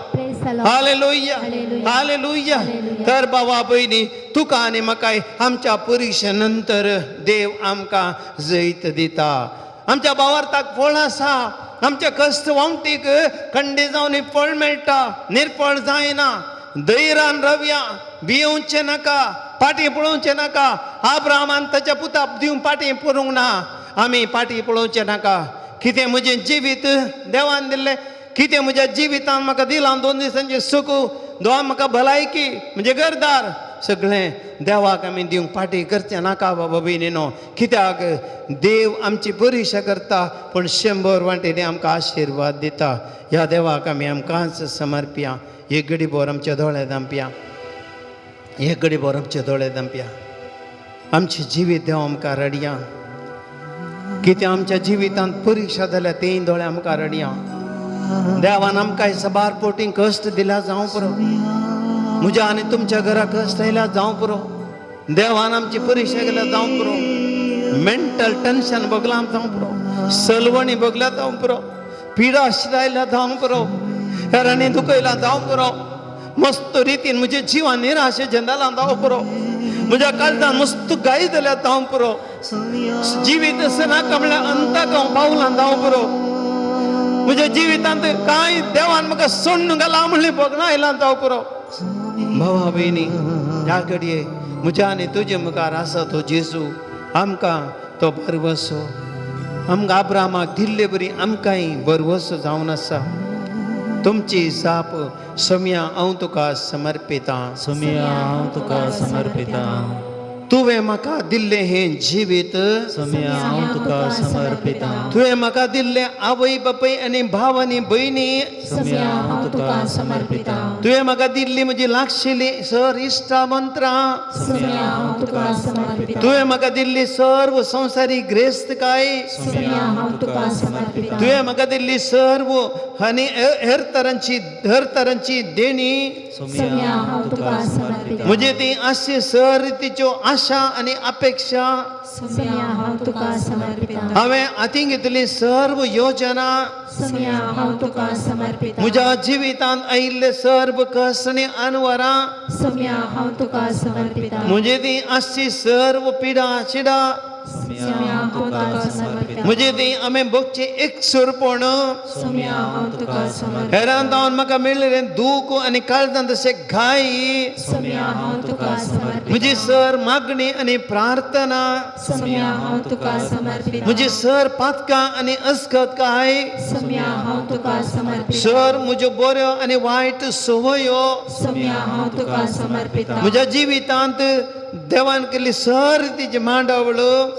A: hallelujah, hallelujah. तर बाबा भयणी तुका आनी म्हाकाय आमच्या परिक्षे नंतर देव आमकां जैत दिता. आमच्या भावार्थाक फळ आसा, आमच्या कश्ट वांगटीक कंडे जावन फळ मेळटा, निर्फळ जायना. धैर्यान रावया, भियोवचें नाका, पाटी पळोवचें नाका. आब्रामान ताच्या पुताक दिवन पाटी पळोवंक ना, आमी पाटी पळोवचें नाका. कितें म्हजें जिवीत देवान दिल्लें, कितें म्हज्या जिवितान म्हाका दिलां, 2 दिसांचें सुख, दोन म्हाका भलायकी, म्हजें घरदार सगळें देवाक आमी दिवंक पाटी करचें नाका बाबा भयणी न्हू. कित्याक देव आमची परिक्षा करता, पूण 100 वांटेनी आमकां आशिर्वाद दिता. ह्या देवाक आमी आमकांच समर्पया. एक घडी भर आमच्या दोळे धांपया, एक घडी भर आमचे दोळे धांपया. आमचें जिवीत देव आमकां रडया. कितें आमच्या जिवितांत परिक्षा जाल्या तेय दोळे आमकां रडया. देवान आमकां सबार पोटी कश्ट दिल्या जावं पुरो, म्हज्या आनी तुमच्या घरा कश्ट आयल्या जावं पुरो, देवान आमची परिक्षा केल्या जावं पुरो, मेंटल टेन्शन भोगलां जावं पुरो, सलवणी भोगल्या जावं पुरो, पिडा आयल्या जावं पुरो, हेरांनी दुखयला जावं पुरो, मस्त रितीन म्हज्या जिवान निराशेचें जालां जावं पुरो, म्हज्या काळजान मस्त गाय जाल्या जावं पुरो, जिवीत नाका म्हणल्यार अंताक हांव पावलां जावं पुरो, म्हज्या जिवितांत कांय देवान म्हाका सोडून घालां म्हणलें भोगणां आयलां जावं पुरो. भावा भयणी ह्या घडये म्हज्या आनी तुजे मुखार आसा तो जेजू, आमकां तो भरवसो, आमकां आब्रामाक दिल्ले बरी आमकांय भरवसो जावन आसा. तुमची जाप सम्या हांव तुका समर्पितां,
B: सोम्या हांव तुका समर्पितां.
A: तुवें म्हाका दिल्लें हें जिवीत,
B: सोम्या हांव तुका समर्पितां.
A: तुवें म्हाका दिल्लें आवय बापूय आनी भाव आनी भयणी,
D: सोम्या हांव तुका समर्पितां.
A: तुवें म्हाका दिल्ली म्हजी लागशिल्ली सर इश्टा मंत्रां,
D: सोम्या हांव तुका समर्पितां.
A: तुवें म्हाका दिल्ली सर्व संवसारीक ग्रेस्तकाय,
D: सोम्या हांव तुका समर्पितां.
A: तुवें म्हाका दिल्ली सर्व आनी हेर तरांची देणी,
D: सोम्या हांव तुका समर्पितां.
A: म्हजे ती आशे सर रितीच्यो आशा आनी अपेक्षा,
D: सोम्या हांव तुका समर्पितां.
A: हांवें हातीं घेतली सर्व योजना,
D: सोम्या हांव तुका समर्पितां.
A: म्हज्या जिवितांत आयिल्ले सर्व कश्ट आनी अनवरां,
D: सोम्या हांव तुका समर्पितां.
A: म्हजे ती आसची सर्व पिडा शिडा,
D: सोम्या हांव तुका समर्पितां.
A: म्हजे ती आमी भोगचें एकसुरपण,
D: सोम्या हांव तुका समर्पितां.
A: हेरान जावन म्हाका मेळिल्लें दूख आनी काळजांत तशें घाय,
D: सोम्या हांव तुका समर्पितां.
A: म्हजी सर मागणी आनी प्रार्थना,
D: सोम्या हांव तुका समर्पितां.
A: म्हजी सर पातकां आनी अस्कतकाय,
D: सोम्या हांव तुका समर्पितां.
A: सर म्हज्यो बऱ्यो आनी वायट संवयो,
D: सोम्या हांव तुका समर्पितां.
A: म्हज्या जिवितांत देवान केल्ली सर तिची मांडावळ,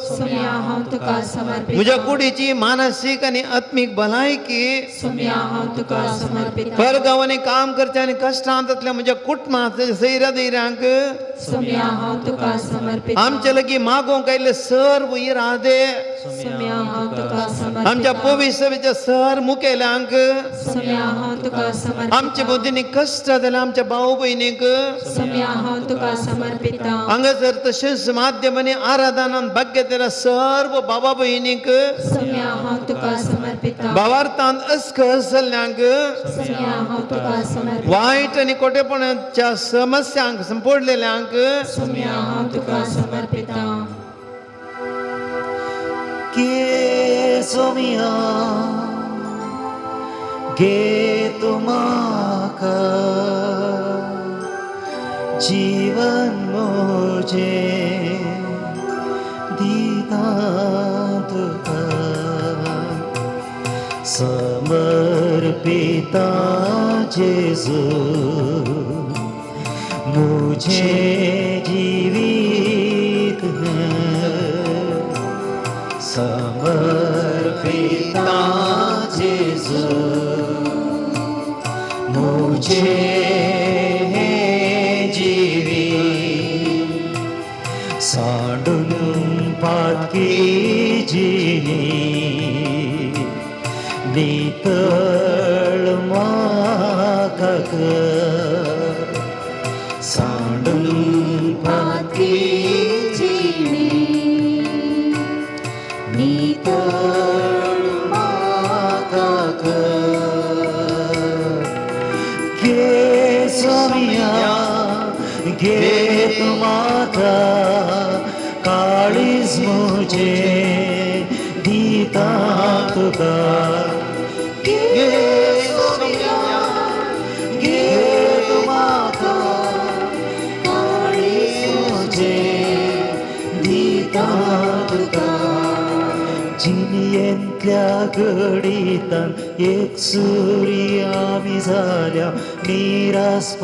D: सोम्या हांव तुका समर्पिता.
A: म्हज्या कुडीची मानसीक आनी आत्मीक भलायकी,
D: सोम्या हांव तुका समर्पिता.
A: परगांवांनी काम करच्या आनी कश्टांतल्या म्हज्या कुटुंबांत सैरा दैरांक,
D: सोम्या हांव तुका समर्पिता.
A: आमचे लागीं मागोवंक आयिल्ले सर्व इरादे,
D: सोम्या हांव तुका समर्पिता.
A: आमच्या पविसवेच्या सर मुखेल्यांक,
D: सोम्या हांव तुका समर्पिता.
A: आमच्या बुद्धीनी कश्ट जाल्यार आमच्या भाव भयणीक,
D: सोम्या हांव तुका समर्पिता.
A: हांगासर तशेंच माध्यमांनी आराधनान भाग्य सर्व बाबा भयणीक,
D: सोम्या हांव तुका समर्पिता.
A: भावार्थान अस्खस जाल्ल्यांक,
D: सोम्या हांव तुका समर्पिता.
A: वायट आनी कोटेपणाच्या समस्यांक संपडलेल्यांक,
D: सोम्या हांव तुका समर्पिता.
B: गे सोमिया गे तुमाका जीवन मुझे दिता तुका समर्पिता जेजू मुझे जीवित है समर्पिता जेजू मुझे जीवित सांडून पातकी जिणी नितळ म्हाका कर सांडून पातकी
D: जिणी
B: नितळ म्हाका कर गे सोमिया गे तुमाका काळीज मुझे दिता तुका गे सोमिया गे तुमाका काळीज मुझे दिता तुका जिणयेंतल्या घडितान एक सुरी आमी जाल्या निरासपणांत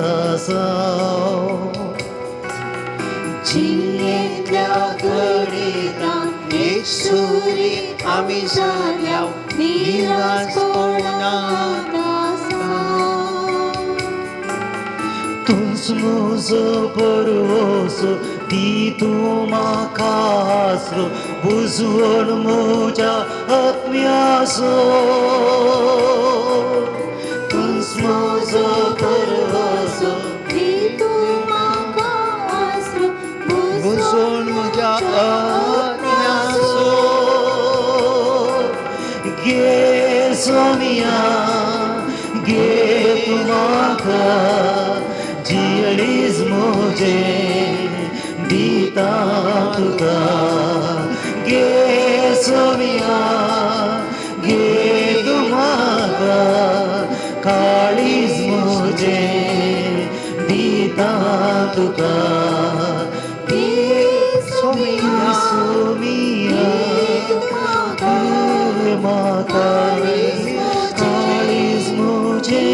B: आसा.
E: जिणेंतल्या घडितान एक सुरी आमी जाल्या निरासपणांत आसा.
B: तूंच म्हजो भरवंसो दी तूं म्हाका आसरो बुजवण म्हज्या आत्म्याचो तूंच म्हजो भरवंसो
D: दी तूं म्हाका आसरो
A: बुजवण म्हज्या आत्म्याचो.
B: गे सोमिया गे तूं म्हाका जियळीज मुझे दिता तुका गे सोमिया गे तूं म्हाका काळीज मुझे दिता तुका
D: गे
B: सोमिया सोमिया गे म्हाका काळीज मुझे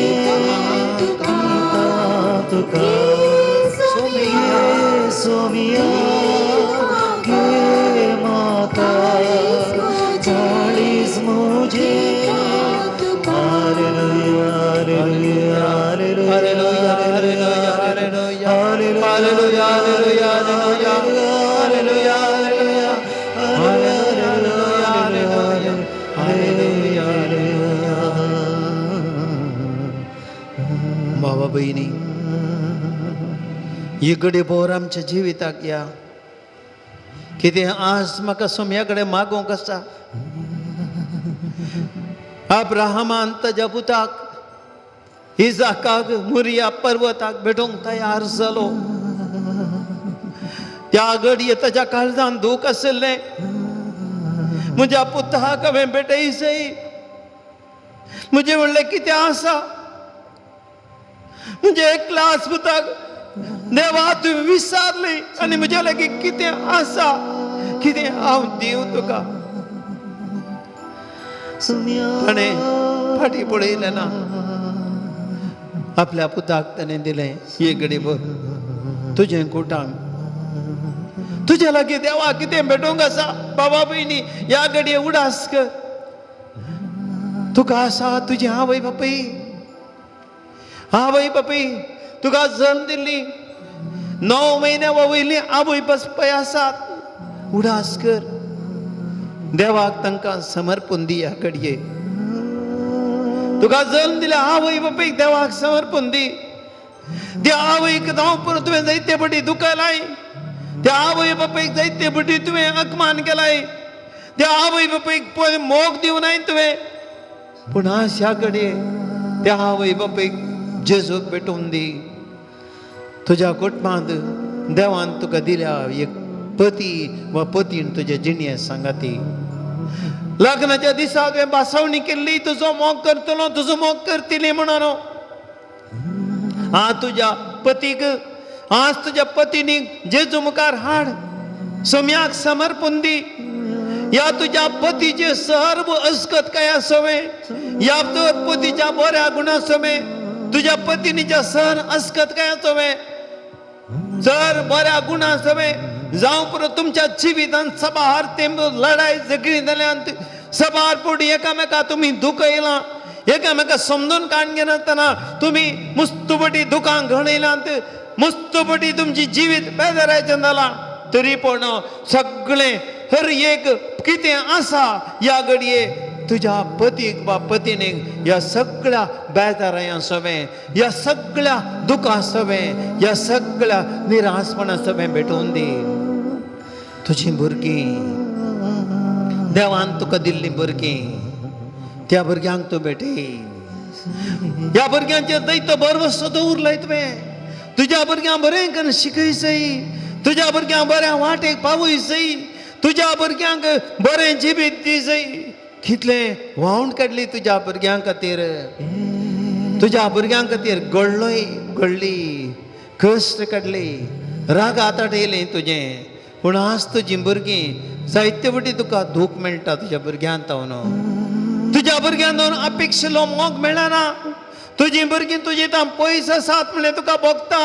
B: दिता तुका
D: सोमिया
B: सोमिया गे म्हाका काळीज मुझे. Hallelujah, hallelujah,
A: hallelujah, hallelujah, hallelujah, hallelujah, hallelujah, hallelujah, hallelujah, hallelujah, hallelujah, hallelujah. भावा भयणी, ही घडी भोर आमच्या जिविताक या कितें आज म्हाका सोम्या कडेन मागोवंक आसा. अब्राहमान ताज्या पुताक इजाकाक मुरिया पर्वताक भेटोवंक तयार जालो. त्या घडये ताज्या काळजान दूख आशिल्लें, म्हज्या पुताक हांवें भेटयसय, म्हजें म्हणलें कितें आसा, म्हजे एकलाच पुताक देवा तुवें विसारली आनी म्हज्या लागीं कितें आसा, कितें हांव दिवं तुका. ताणें फाटीं पळयलें ना, आपल्या पुताक ताणें दिलें. ही घडी भर तुजें कुटाम तुज्या लागीं देवा कितें भेटोवंक आसा बाबा भयणी ह्या घडये उडास कर. तुका आसा तुजी आवय बापूय, आवय बापूय तुका जल्म दिल्ली 9 म्हयन्या वयली आवय बापूय आसात. उडास कर, देवाक तांकां समर्पण दी. ह्या घडये तुका जल्म दिल्या आवय बापूयक देवाक समर्पण दी. त्या आवयक जावं पुरो तुवें जायते पटी दुखयलाय, त्या आवय बापूयक जायते पटी तुवें अपमान केलाय, त्या आवय बापूयक पळय मोग दिवनाय तुवें. पूण आज ह्या घडये त्या आवय बापूयक जेजूक भेटोवन दी. तुज्या कुटुंबांत देवान तुका दिल्या एक पती वा पतीन तुजे जिणें सांगाती. लग्नाच्या दिसा तुवें बासवणी केल्ली, तुजो मोग करतलो तुजो मोग करतली म्हणून आज तुज्या पतीक, आज तुज्या पतीनीक जेजू मुखार हाड, सम्याक समर्पण दी. ह्या तुज्या पतीचे सर्व अस्कत काय सवे, ह्या तुज्या पतीच्या बऱ्या गुणा सवे, तुज्या पतीनीच्या सर अस्कत काय सवे, जर बऱ्या गुणा सवे जावं पुरो तुमच्या जिवितान सबार तेंप लढाय झगडी जाल्यान सबार पुडी एकामेका तुमी दुखयलां, एकामेका समजून काडून घेनासतना तुमी मुस्तुपटी दुकां घडयलांत, मुस्तुपटी तुमची जिवीत बेजाराचें जालां. तरी पण सगळें हर एक कितें आसा ह्या घडये तुज्या पतीक वा पतीनीक ह्या सगळ्या बेजारायां सवें, ह्या सगळ्या दुखां सवें, ह्या सगळ्या निरासपणा सवें भेटोवन दी. तुजीं भुरगीं देवान तुका दिल्लीं भुरगीं, त्या भुरग्यांक तूं भेटय. ह्या भुरग्यांचेर दैतो भरवसो दवरलाय तुवें. तुज्या भुरग्यांक बरें करून शिकय सय, तुज्या भुरग्यांक बऱ्या वाटेक पावय सय, तुज्या भुरग्यांक बरें जिवीत दी सय. कितलें व्हांवून काडली तुज्या भुरग्यां खातीर, तुज्या भुरग्यां खातीर गळ्ळोय गळ्ळी, कश्ट काडली, रागात आटयलें तुजें. पूण आज तुजीं भुरगीं जायते फावटी तुका दूख मेळटा तुज्या भुरग्यां तावन. तुज्या भुरग्यां जावन अपेक्षलो मोग मेळना. तुजीं भुरगीं तुजी तां पयस आसात म्हणल्यार तुका भोगता.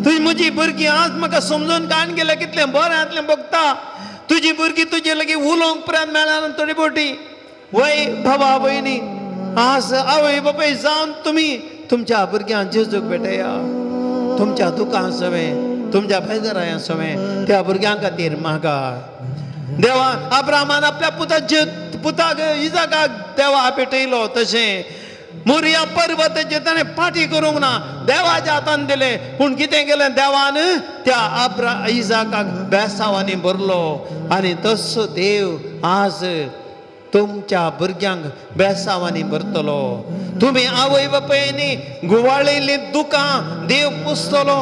A: तुजी म्हजी भुरगीं आज म्हाका समजून काडून गेल्या कितलें बरें जातलें भोगता. तुजी भुरगीं तुजे लागीं उलोवंक पर्यंत मेळना थोडी बोटी. वय भावा भयणी, आज आवय बापूय जावन तुमी तुमच्या भुरग्यांक जेजूक भेटया. तुमच्या दुकां सवें, तुमच्या बेजारायां सवें त्या भुरग्यां खातीर मागा. देवा अब्राहमान आपल्या पुताक इजाकाक देवा भेटयलो, तशें मोरिया पर्वताचेर ताणें पाटी करूंक ना, देवाच्या हातान दिलें. पूण कितें केलें देवान त्या इजाकाक बेसांवांनी भरलो. आनी तसो देव आज तुमच्या भुरग्यांक बेसांवांनी भरतलो. तुमी आवय बापायनी गुवाळिल्लीं दुकां देव पुसतलो.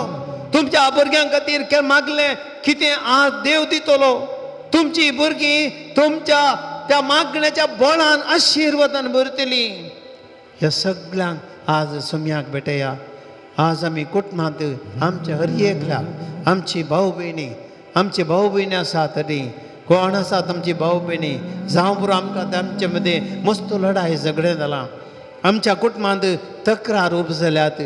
A: तुमच्या भुरग्यां खातीर मागलें कितें आज देव दितलो. तुमची भुरगीं तुमच्या त्या मागण्याच्या बळान आशिर्वादान भरतलीं. ह्या सगळ्यांक आज सम्याक भेटया. आज आमी कुटुंबांत आमच्या हर एकल्या आमची भाव भयणी, आमची भाव भयणी आसा तरी कोण आसात आमची भाव भयणी जावं पुरो आमकां आमचे मदें मस्त लढाय झगडें जालां. आमच्या कुटुंबांत तक्रार उब जाल्यात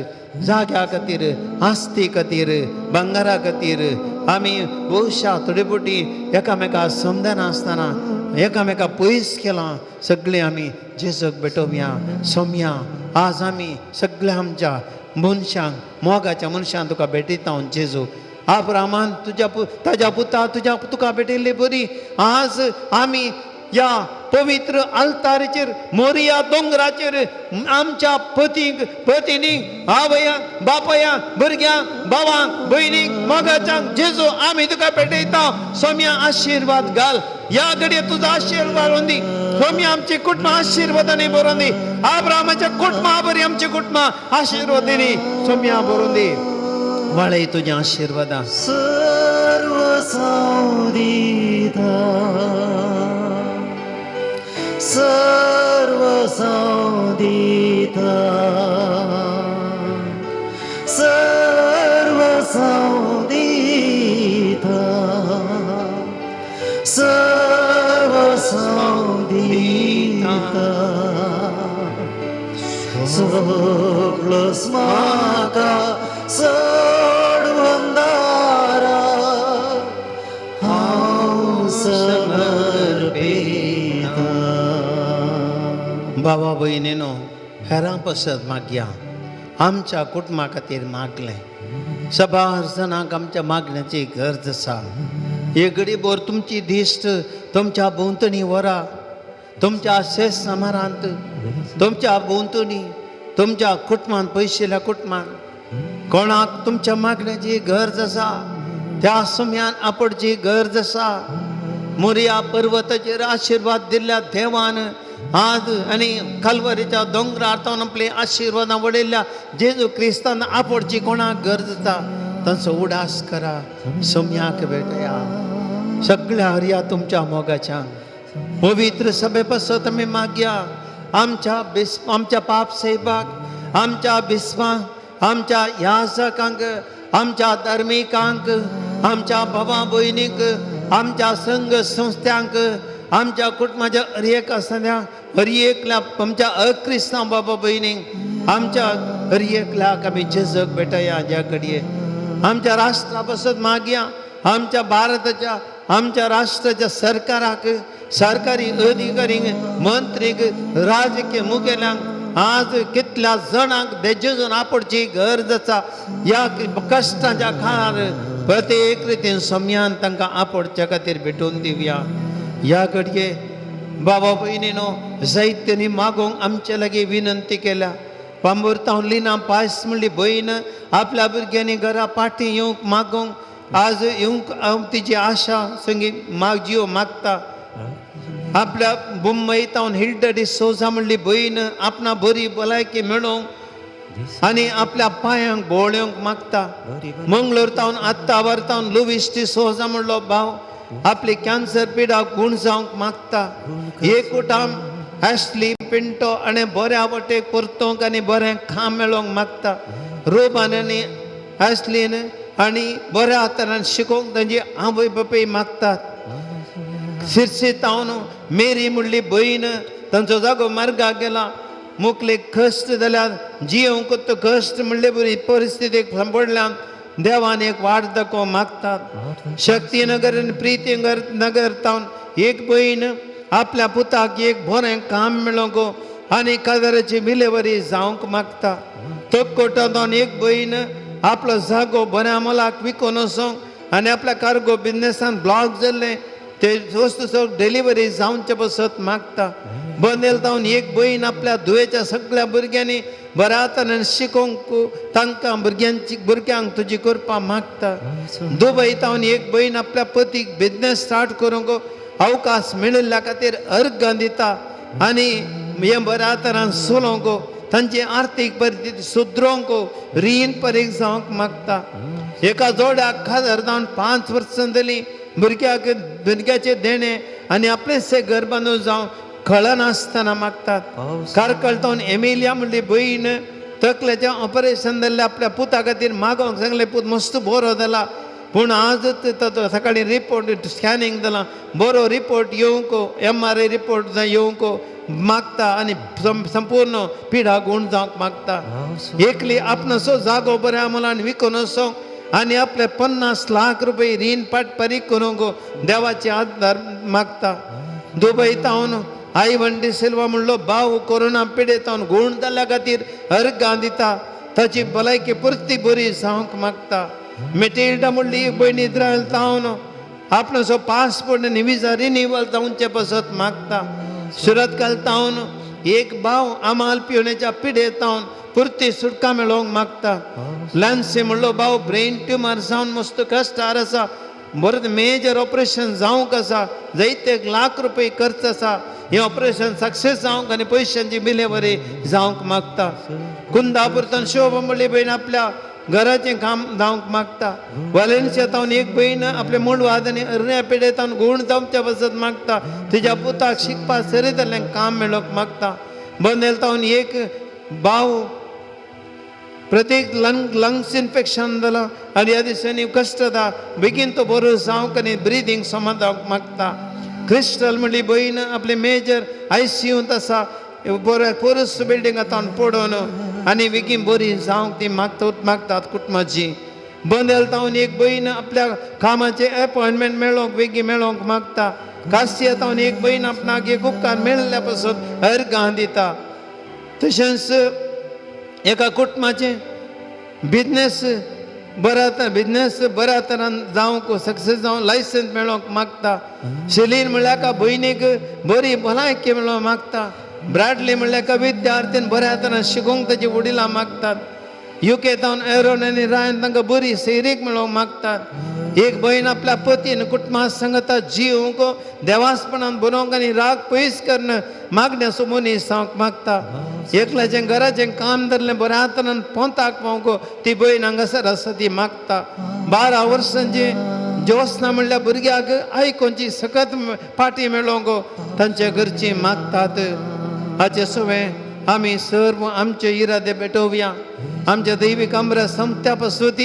A: जाग्या खातीर, आस्ती खातीर, भांगरा खातीर. आमी भोवशा थोडे फावटी एकामेका समजनासतना एकामेका पयस केलां. सगळें आमी जेजूक भेटोवया सोमया. आज आमी सगळ्या आमच्या मनशांक, मोगाच्या मनशांक तुका भेटयता हांव जेजू. अब्राहमान तुज्या ताज्या पुता तुज्या तुका भेटिल्ली बरी आज आमी ह्या पवित्र आल्ताराचेर मोरिया दोंगराचेर आमच्या पतींक, पतिनीक, आवयांक, बापायांक, भुरग्यांक, भावांक, भयणीक, मोगाच्यांक जेजू आमी तुका भेटयता. सोम्या आशिर्वाद घाल. ह्या घडये तुजो आशिर्वाद दी. सोम्या आमची कुटुंबां आशिर्वादांनी भरून दी. अब्राहमाच्या कुटुंबा बरी आमची कुटुंबां आशिर्वादांनी सोम्या भरून दी. वाळय तुज्या आशिर्वादां.
B: सर्व दिता, सर्व दिता, सर्व दिता, सर्व दिता. सगळं म्हाका सोडून
A: बाबा भयणीनो, हेरां पसत मागया, आमच्या कुटुंबा खातीर मागलें. सबार जाणांक आमच्या मागण्याची गरज आसा. एक घडीभर तुमची दिश्ट तुमच्या भोंवतणी व्हरा, तुमच्या शेष समारांत, तुमच्या भोंवतणी, तुमच्या कुटुंबान, पयशिल्ल्या कुटुंबान कोणाक तुमच्या मागण्याची गरज आसा, त्या समयान आपडची गरज आसा. मोरया पर्वताचेर आशिर्वाद दिल्ल्या देवान आज आनी कलवरीच्या दोंगरार तावन आपले आशिर्वादां वडयल्ल्या जेजू क्रिस्तान आपोडची कोणाक गरज आसा तांचो उडास करा, सोम्याक भेटया. सगळ्या हरया तुमच्या मोगाच्या पवित्र सभे पासत आमी मागया. आमच्या बिस आमच्या पाप सेवाक, आमच्या बिस्वांक, आमच्या याजकांक, आमच्या धार्मिकांक, आमच्या भावा भयणीक, आमच्या संघ संस्थांक, आमच्या कुटुंबाच्या हर एक आसतना हर एकल्या आमच्या अक्रिस्तांव बाबा भयणींक, आमच्या हर एकल्याक आमी जेजक भेटया. ज्या घडये आमच्या राष्ट्रा पासत मागया, आमच्या भारताच्या, आमच्या राष्ट्राच्या सरकाराक, सरकारी अधिकारींक, मंत्रीक, राजकीय मुखेल्यांक, आज कितल्या जाणांक जेजून आपडची गरज आसा. ह्या कश्टाच्या काळार प्रत्येक रितीन समयान तांकां आपोडच्या खातीर भेटोवन दिवया. ह्या घडये बाबा भयणीनो, जायत्यांनी मागोवंक आमचे लागीं विनंती केल्या. पांबुरतावन लिना पायस म्हणली भयण आपल्या भुरग्यांनी घरा पाटी येवंक मागोवंक आज येवंक हांव तिची आशा संगी माग जियो मागता. आपल्या मुंबय तावन हिल्डा डिसोजा म्हणली भयण आपणा बरी भलायकी मेळोवंक आनी आपल्या पांयांक बोळ येवंक मागता. मंगळूर तावन आत्तावर तावन लुवीस डिसोजा म्हणलो भाव आपली कॅन्सर पिडा गूण जावंक मागता. एक उठाम एशली पिंटो आनी बऱ्या वटेक परतोवंक आनी बरें काम मेळोवंक मागता. रोबान आनी एशलीन आनी बऱ्या तरान शिकोवंक तांची आवय बापूय मागतात. शिरसी तावन मेरी म्हणली भयण तांचो जागो मार्गाक गेला, मुखले कश्ट जाल्यार जियोंक तो कश्ट म्हणले बरी परिस्थितीक सांपडल्यान देवान एक वाट दाखोवंक मागतात. शक्ती नगर आनी प्रिती नगर तावन एक भयण आपल्या पुताक एक बरें काम मेळोवंक आनी काजाराची विलेवरी जावंक मागता. तक्कोटा तावन एक भयण आपलो जागो बऱ्या मोलाक विकून वचोंक आनी आपल्या कार्गो बिजनेसान ब्लॉक जाल्लें ते वस्तू सगळं डिलिव्हरी जावचे पसत मागता. बनेल तावन एक भयण आपल्या धुवेच्या सगळ्या भुरग्यांनी बऱ्या तरेन शिकोवंक तांकां भुरग्यांची भुरग्यांक तुजी करपा मागता. दुबय तावन एक भयण आपल्या पतीक बिजनेस स्टार्ट करूंक अवकाश मेळिल्ल्या खातीर अर्गां दिता आनी हें बऱ्या तरान चलोवंक तांची आर्थीक परिस्थिती सुदरोवंक रीण परीक जावंक मागता. एका जोड्याक खाजर जावन 5 वर्सां जालीं भुरग्याक भुरग्याचें देणें आनी आपलेंच घर बांदून जावं कळनासतना मागतात. कारकळ तावन एमिलिया म्हणली भयण तकलेचें ऑपरेशन जाल्लें आपल्या पुता खातीर मागोवंक सांगलें, पूत मस्त बरो जाला पूण आज सकाळीं रिपोर्ट स्कॅनिंग जाला, बरो रिपोर्ट येवंक MRI report येवंक मागता आनी संपूर्ण पिडा गूण जावंक मागता. एकली आपणाचो जागो बऱ्या मुलान विकून वचोंक आनी आपले 50 लाख रुपये रीण पाट परीक करूंक देवाचे आदार मागता. दुबय तावन आई वंडी सिल्वा म्हणलो भाव कोरोना पिडेतावन गूण जाल्ल्या खातीर अर्गां दिता, ताची भलायकी परती बरी जावंक मागता. मेटिल्डा म्हणली भयण इस्रायल तावन आपणाचो पासपोर्ट आनी विजा रिनिवल जावचे पासत मागता. सुरतकाल तावन एक भाव आमाल पिवण्याच्या पिडेतावन पुरती सुटका मेळोवंक मागता. लॅन्सी म्हणलो भाव ब्रेन ट्युमर जावन मस्त कश्टार आसा, बरें मेजर ऑपरेशन जावंक आसा, जायते लाख रुपये खर्च आसा, हें ऑपरेशन सक्सेस जावंक आनी पयशांची बिलेवरी जावंक मागता. कुंदापूरतान शोभा म्हणली भयण आपल्या घराचें काम जावंक मागता. वालेन्सिया तावन एक भयण आपले मुंडवाद आनी अर्ण्या पिडेतावन गूण जावच्या पासत मागता, तिच्या पुताक शिकपाक सरी जाल्लें काम मेळोवंक मागता. बनेल तावन एक भाव प्रत्येक लंग्स इन्फेक्शन जालां आनी ह्या दिसांनी कश्ट जाता, बेगीन तो बरो जावंक आनी ब्रिदींग समज जावंक मागता. क्रिस्टल म्हणली भयण आपले मेजर ICUंत आसा, बरें पोरस बिल्डींग आतां पडोवन आनी बेगीन बरी जावंक ती मागता मागतात कुटुंबाची. बनेल तावन एक भयण आपल्या कामाचें एपॉयंटमेंट मेळोवंक बेगीन मेळोवंक मागता. कासिया एक भयण आपणाक एक उपकार मेळिल्ल्या पासून अर्गां दिता. तशेंच एका कुटुंबाचें बिजनेस बऱ्या बिजनेस बऱ्या तरान जावंक सक्सेस जावंक लायसन्स मेळोवंक मागता. शेलीन म्हणल्यार एका भयणीक बरी भलायकी मेळोवंक मागता. ब्रॅडली म्हणल्यार एका विद्यार्थीन बऱ्या तरान शिकोवंक ताची वडिलां मागतात. युके तावन एरोन आनी रायन तांकां बरी सैरीक मेळोवंक मागतात. एक भयण आपल्या पतीन कुटुंबा सांगता जिवंक देवासपणान बरोवंक आनी राग पयस करून मागण्याचो मनीस जावंक मागता. एकल्याचें घराचें काम धरलें बऱ्या तरान पोंताक पावंक ती भयण हांगासर आसा ती मागता. 12 वर्सांची ज्योत्सना म्हणल्यार भुरग्याक आयकोनची सकत पाटी मेळोवंक तांच्या घरची मागतात. हाचे सवें आमी सर्व आमचे इरादे पेटोवया. आमच्या दैवीक अमरा संपत्या पसून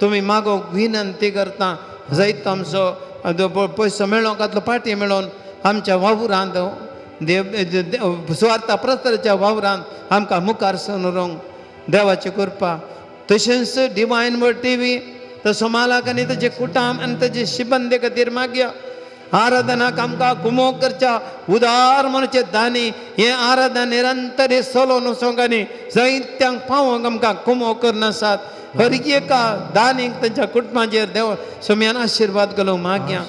A: तुमी मागोवंक विनंती करता. जायत आमचो पयसो मेळोवंक आतलो पाटी मेळोवन आमच्या वावरांत देव सुवार्था प्रसाराच्या वावरांत आमकां मुखार सरून देवाची कृपा. तशेंच डिवायन वर्ड टीव्ही तसो मालाक आनी ताचे कुटाम आनी ताचे शिबंदे खातीर मागया. आराधनाक आमकां कुमोक करच्या उदार म्हणचे दानी हें आराधना निरंतर हे चलोवन वचोंक आनी जायत्यांक पावोवंक आमकां कुमोक करनासात. हर एका दानीक तांच्या कुटुंबाचेर देव सोम्यान आशिर्वाद घालूंक मागया.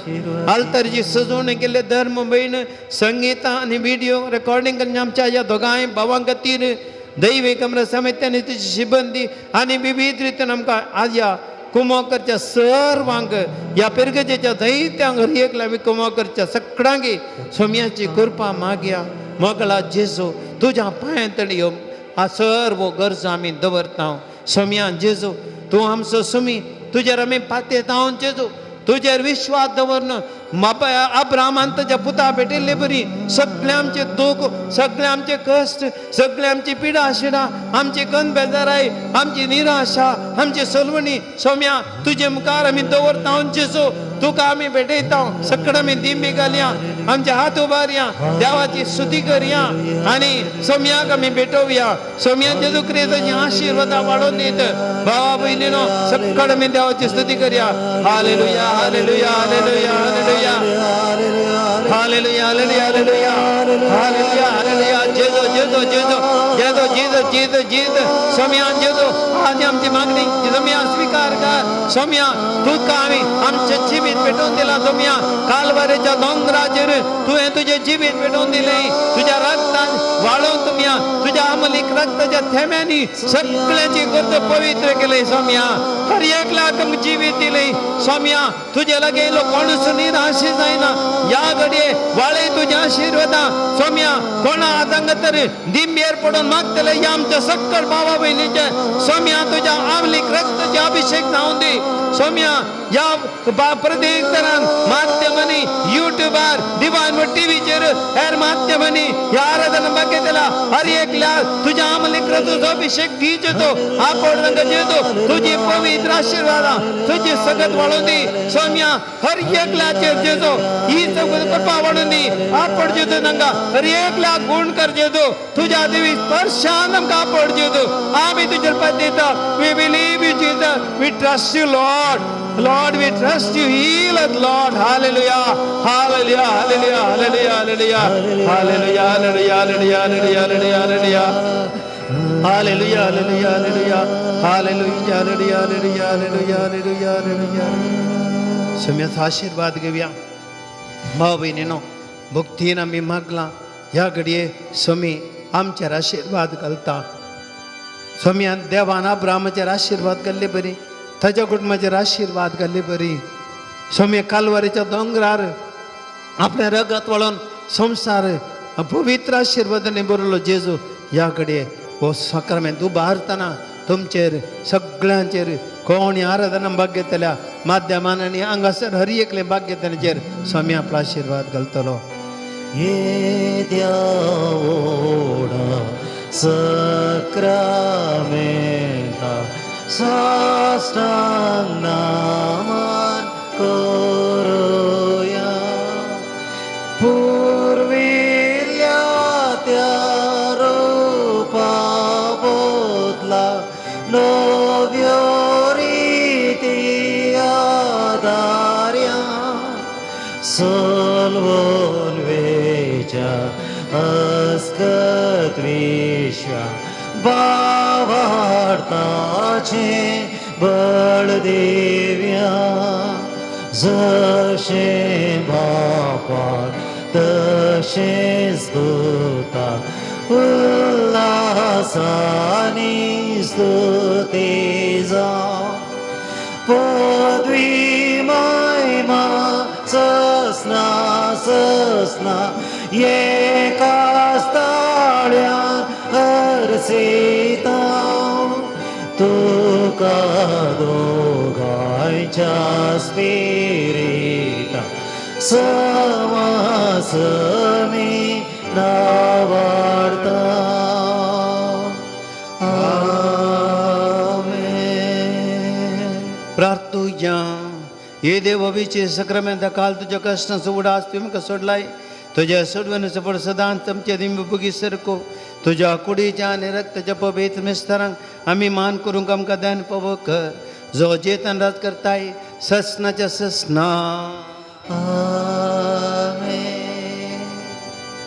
A: आल्तरची सजवणी केल्ले धर्म भयण संगीता आनी विडियो रेकॉर्डिंग करून आमच्या ह्या दोगांय भावां खातीर दैवीक अमर समिती आनी तिची शिबंदी आनी विविध रितीन आमकां आज्या कुमो करच्या सर्वांक ह्या पिरगजेच्या दैत्यांक हर एकल्या आमी कुमो करच्या सगळ्यांकी सोम्याची कृपा मागया. मोगला जेजू तुज्या पांयां तडी ह्यो सर्व गरजो आमी दवरता. सोम्या जेजू तूं आमचो सुमी तुजेर आमी पातेता जेजू तुजेर विश्वास दवरन बापाय अब्रामान ताच्या पुता भेटिल्ले बरी सगळे आमचे दूख सगळे आमचे कश्ट सगळे आमची पिडा शिडा आमची कन बेजाराय आमची निराशा आमची सलवणी सोम्या तुजे मुखार आमी दवरता जेजू तुका आमी भेटयता. सगळे आमी दिंबी घालया आमचे हात उबारया देवाची स्तुती करया आनी सोम्याक आमी भेटोवया. सोम्या जेजू क्रिस्ताची आशिर्वादा वाडोवन दीत भावा भयणीनो सगळे आमी देवाची स्तुती करया. Hallelujah hallelujah hallelujah hallelujah hallelujah hallelujah hallelujah hallelujah hallelujah. जेजू जेजू जेजू जेजू जेजू जेजू जेजू सोम्या जेजू आज आमची मागणी सोम्या स्वीकार कर. सोम्या तुका आमी आमचें जिवीत पेटोवन दिलां. सोम्या कालवारेच्या दोंगराचेर तुवें तुजें जिवीत पेटोवन दिलें. तुज्या रक्तान वाळोवन तुमया तुज्या अमलीक रक्ताच्या थेंब्यांनी सगळ्यांची गरज पवित्र केली. सोम्या हर एकल्याक जिवीत दिलें. सोम्या तुजे लागीं येयलो कोणूच निराश जायना. ह्या घडये वाळय तुज्या आशिर्वादा. सोम्या कोणा आतांग तर दिंबेर पडून मागतले ह्या आमच्या सक्कड भावा भयणीचे सोम्या तुज्या आमलीक रक्ताचे अभिषेक जावन दी. सोम्या ह्या प्रत्येक तरान माध्यमांनी युट्यूबार दिवान टीव्हीचेर हेर माध्यमांनी ह्या आराधना बघितला हर एकल्या तुज्या आमलीक रक्ताचो अभिषेक दीच तो आपोड जेतो तुजी पवित्र आशिर्वादा तुजी सगत वाडून दी. सोम्या हर एकल्याचेर जेजो ही सगळी कृपा वाडून दी. आपोड जेतो तांकां हर एकल्या गुण कर जेजो तुज्या देवी स्पर्शान आमकां आपोड जेजो आमी तुजेर पद दिता. We believe you Jesus, we trust you Lord. Lord, we trust you. Heal us, Lord. Hallelujah. Hallelujah. Hallelujah. Hallelujah. Hallelujah. Hallelujah. Hallelujah. Hallelujah. Hallelujah. Hallelujah. Hallelujah. Hallelujah. Hallelujah. Hallelujah. Hallelujah. Hallelujah. Hallelujah. Hallelujah. Hallelujah. सम्याचा आशीर्वाद घेऊया. भाव भयणीनो भक्तीन आमी मागलां ह्या घडये स्वामी आमचेर आशिर्वाद घालता. स्वामी देवान अब्रामाचेर आशिर्वाद घाल्ले बरी ताच्या कुटुंबाचेर आशिर्वाद घाल्ले बरी स्वामी कालवारीच्या दोंगरार आपलें रगत वळोवन संवसार पवित्र आशिर्वादांनी बरयलो जेजू ह्या घडये हो साक्रामेंत उबारतना तुमचेर सगळ्यांचेर कोण आराधना भाग्यतल्या माध्यमान आनी हांगासर हर एकले भाग्यतल्याचेर स्वामी आपलो आशिर्वाद घालतलो.
B: येद्या व्हडा सक्रामेंता साष्टांग नमन करूया. पुर्विल्ल्या त्या रुपा बदला नव्यो रिती आदार्या. सलवणेच्या विश्वा बावार्ताचें बळ दिव्या जशें बापाक तशेंच पुता उल्हासानी स्तुती जावं पदवी महिमा ससना ससना एकाच ताळ्यान हरसिता तुका दोगांयच्या स्पिरिता समासमी नावार्ता. आमेन.
A: प्रार्थुया. हे देव अभिचे सक्रमेंता काल तुज्या कश्टांचो उडास तुवें म्हाका सोडलाय तुज्या सोडवणेचो फळ सदांच आमच्या दिंबी बुगी सरको तुज्या कुडीच्या आनी रक्ताच्या पवित्र मिस्तरांक आमी मान करूंक आमकां दान पवो कर जो जेतन राज करताय ससनाच्या ससना.
B: आमेन.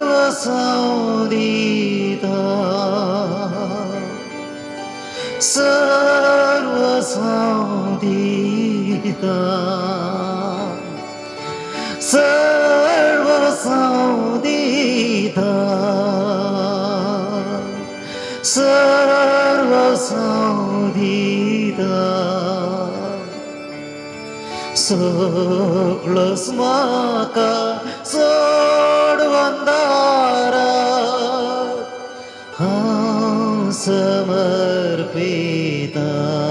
B: वसवदिता सर्व संदिता सर्व संदिता सर्व संदिता सगळोच म्हाका सोडवंदारा हांव समर्पिता.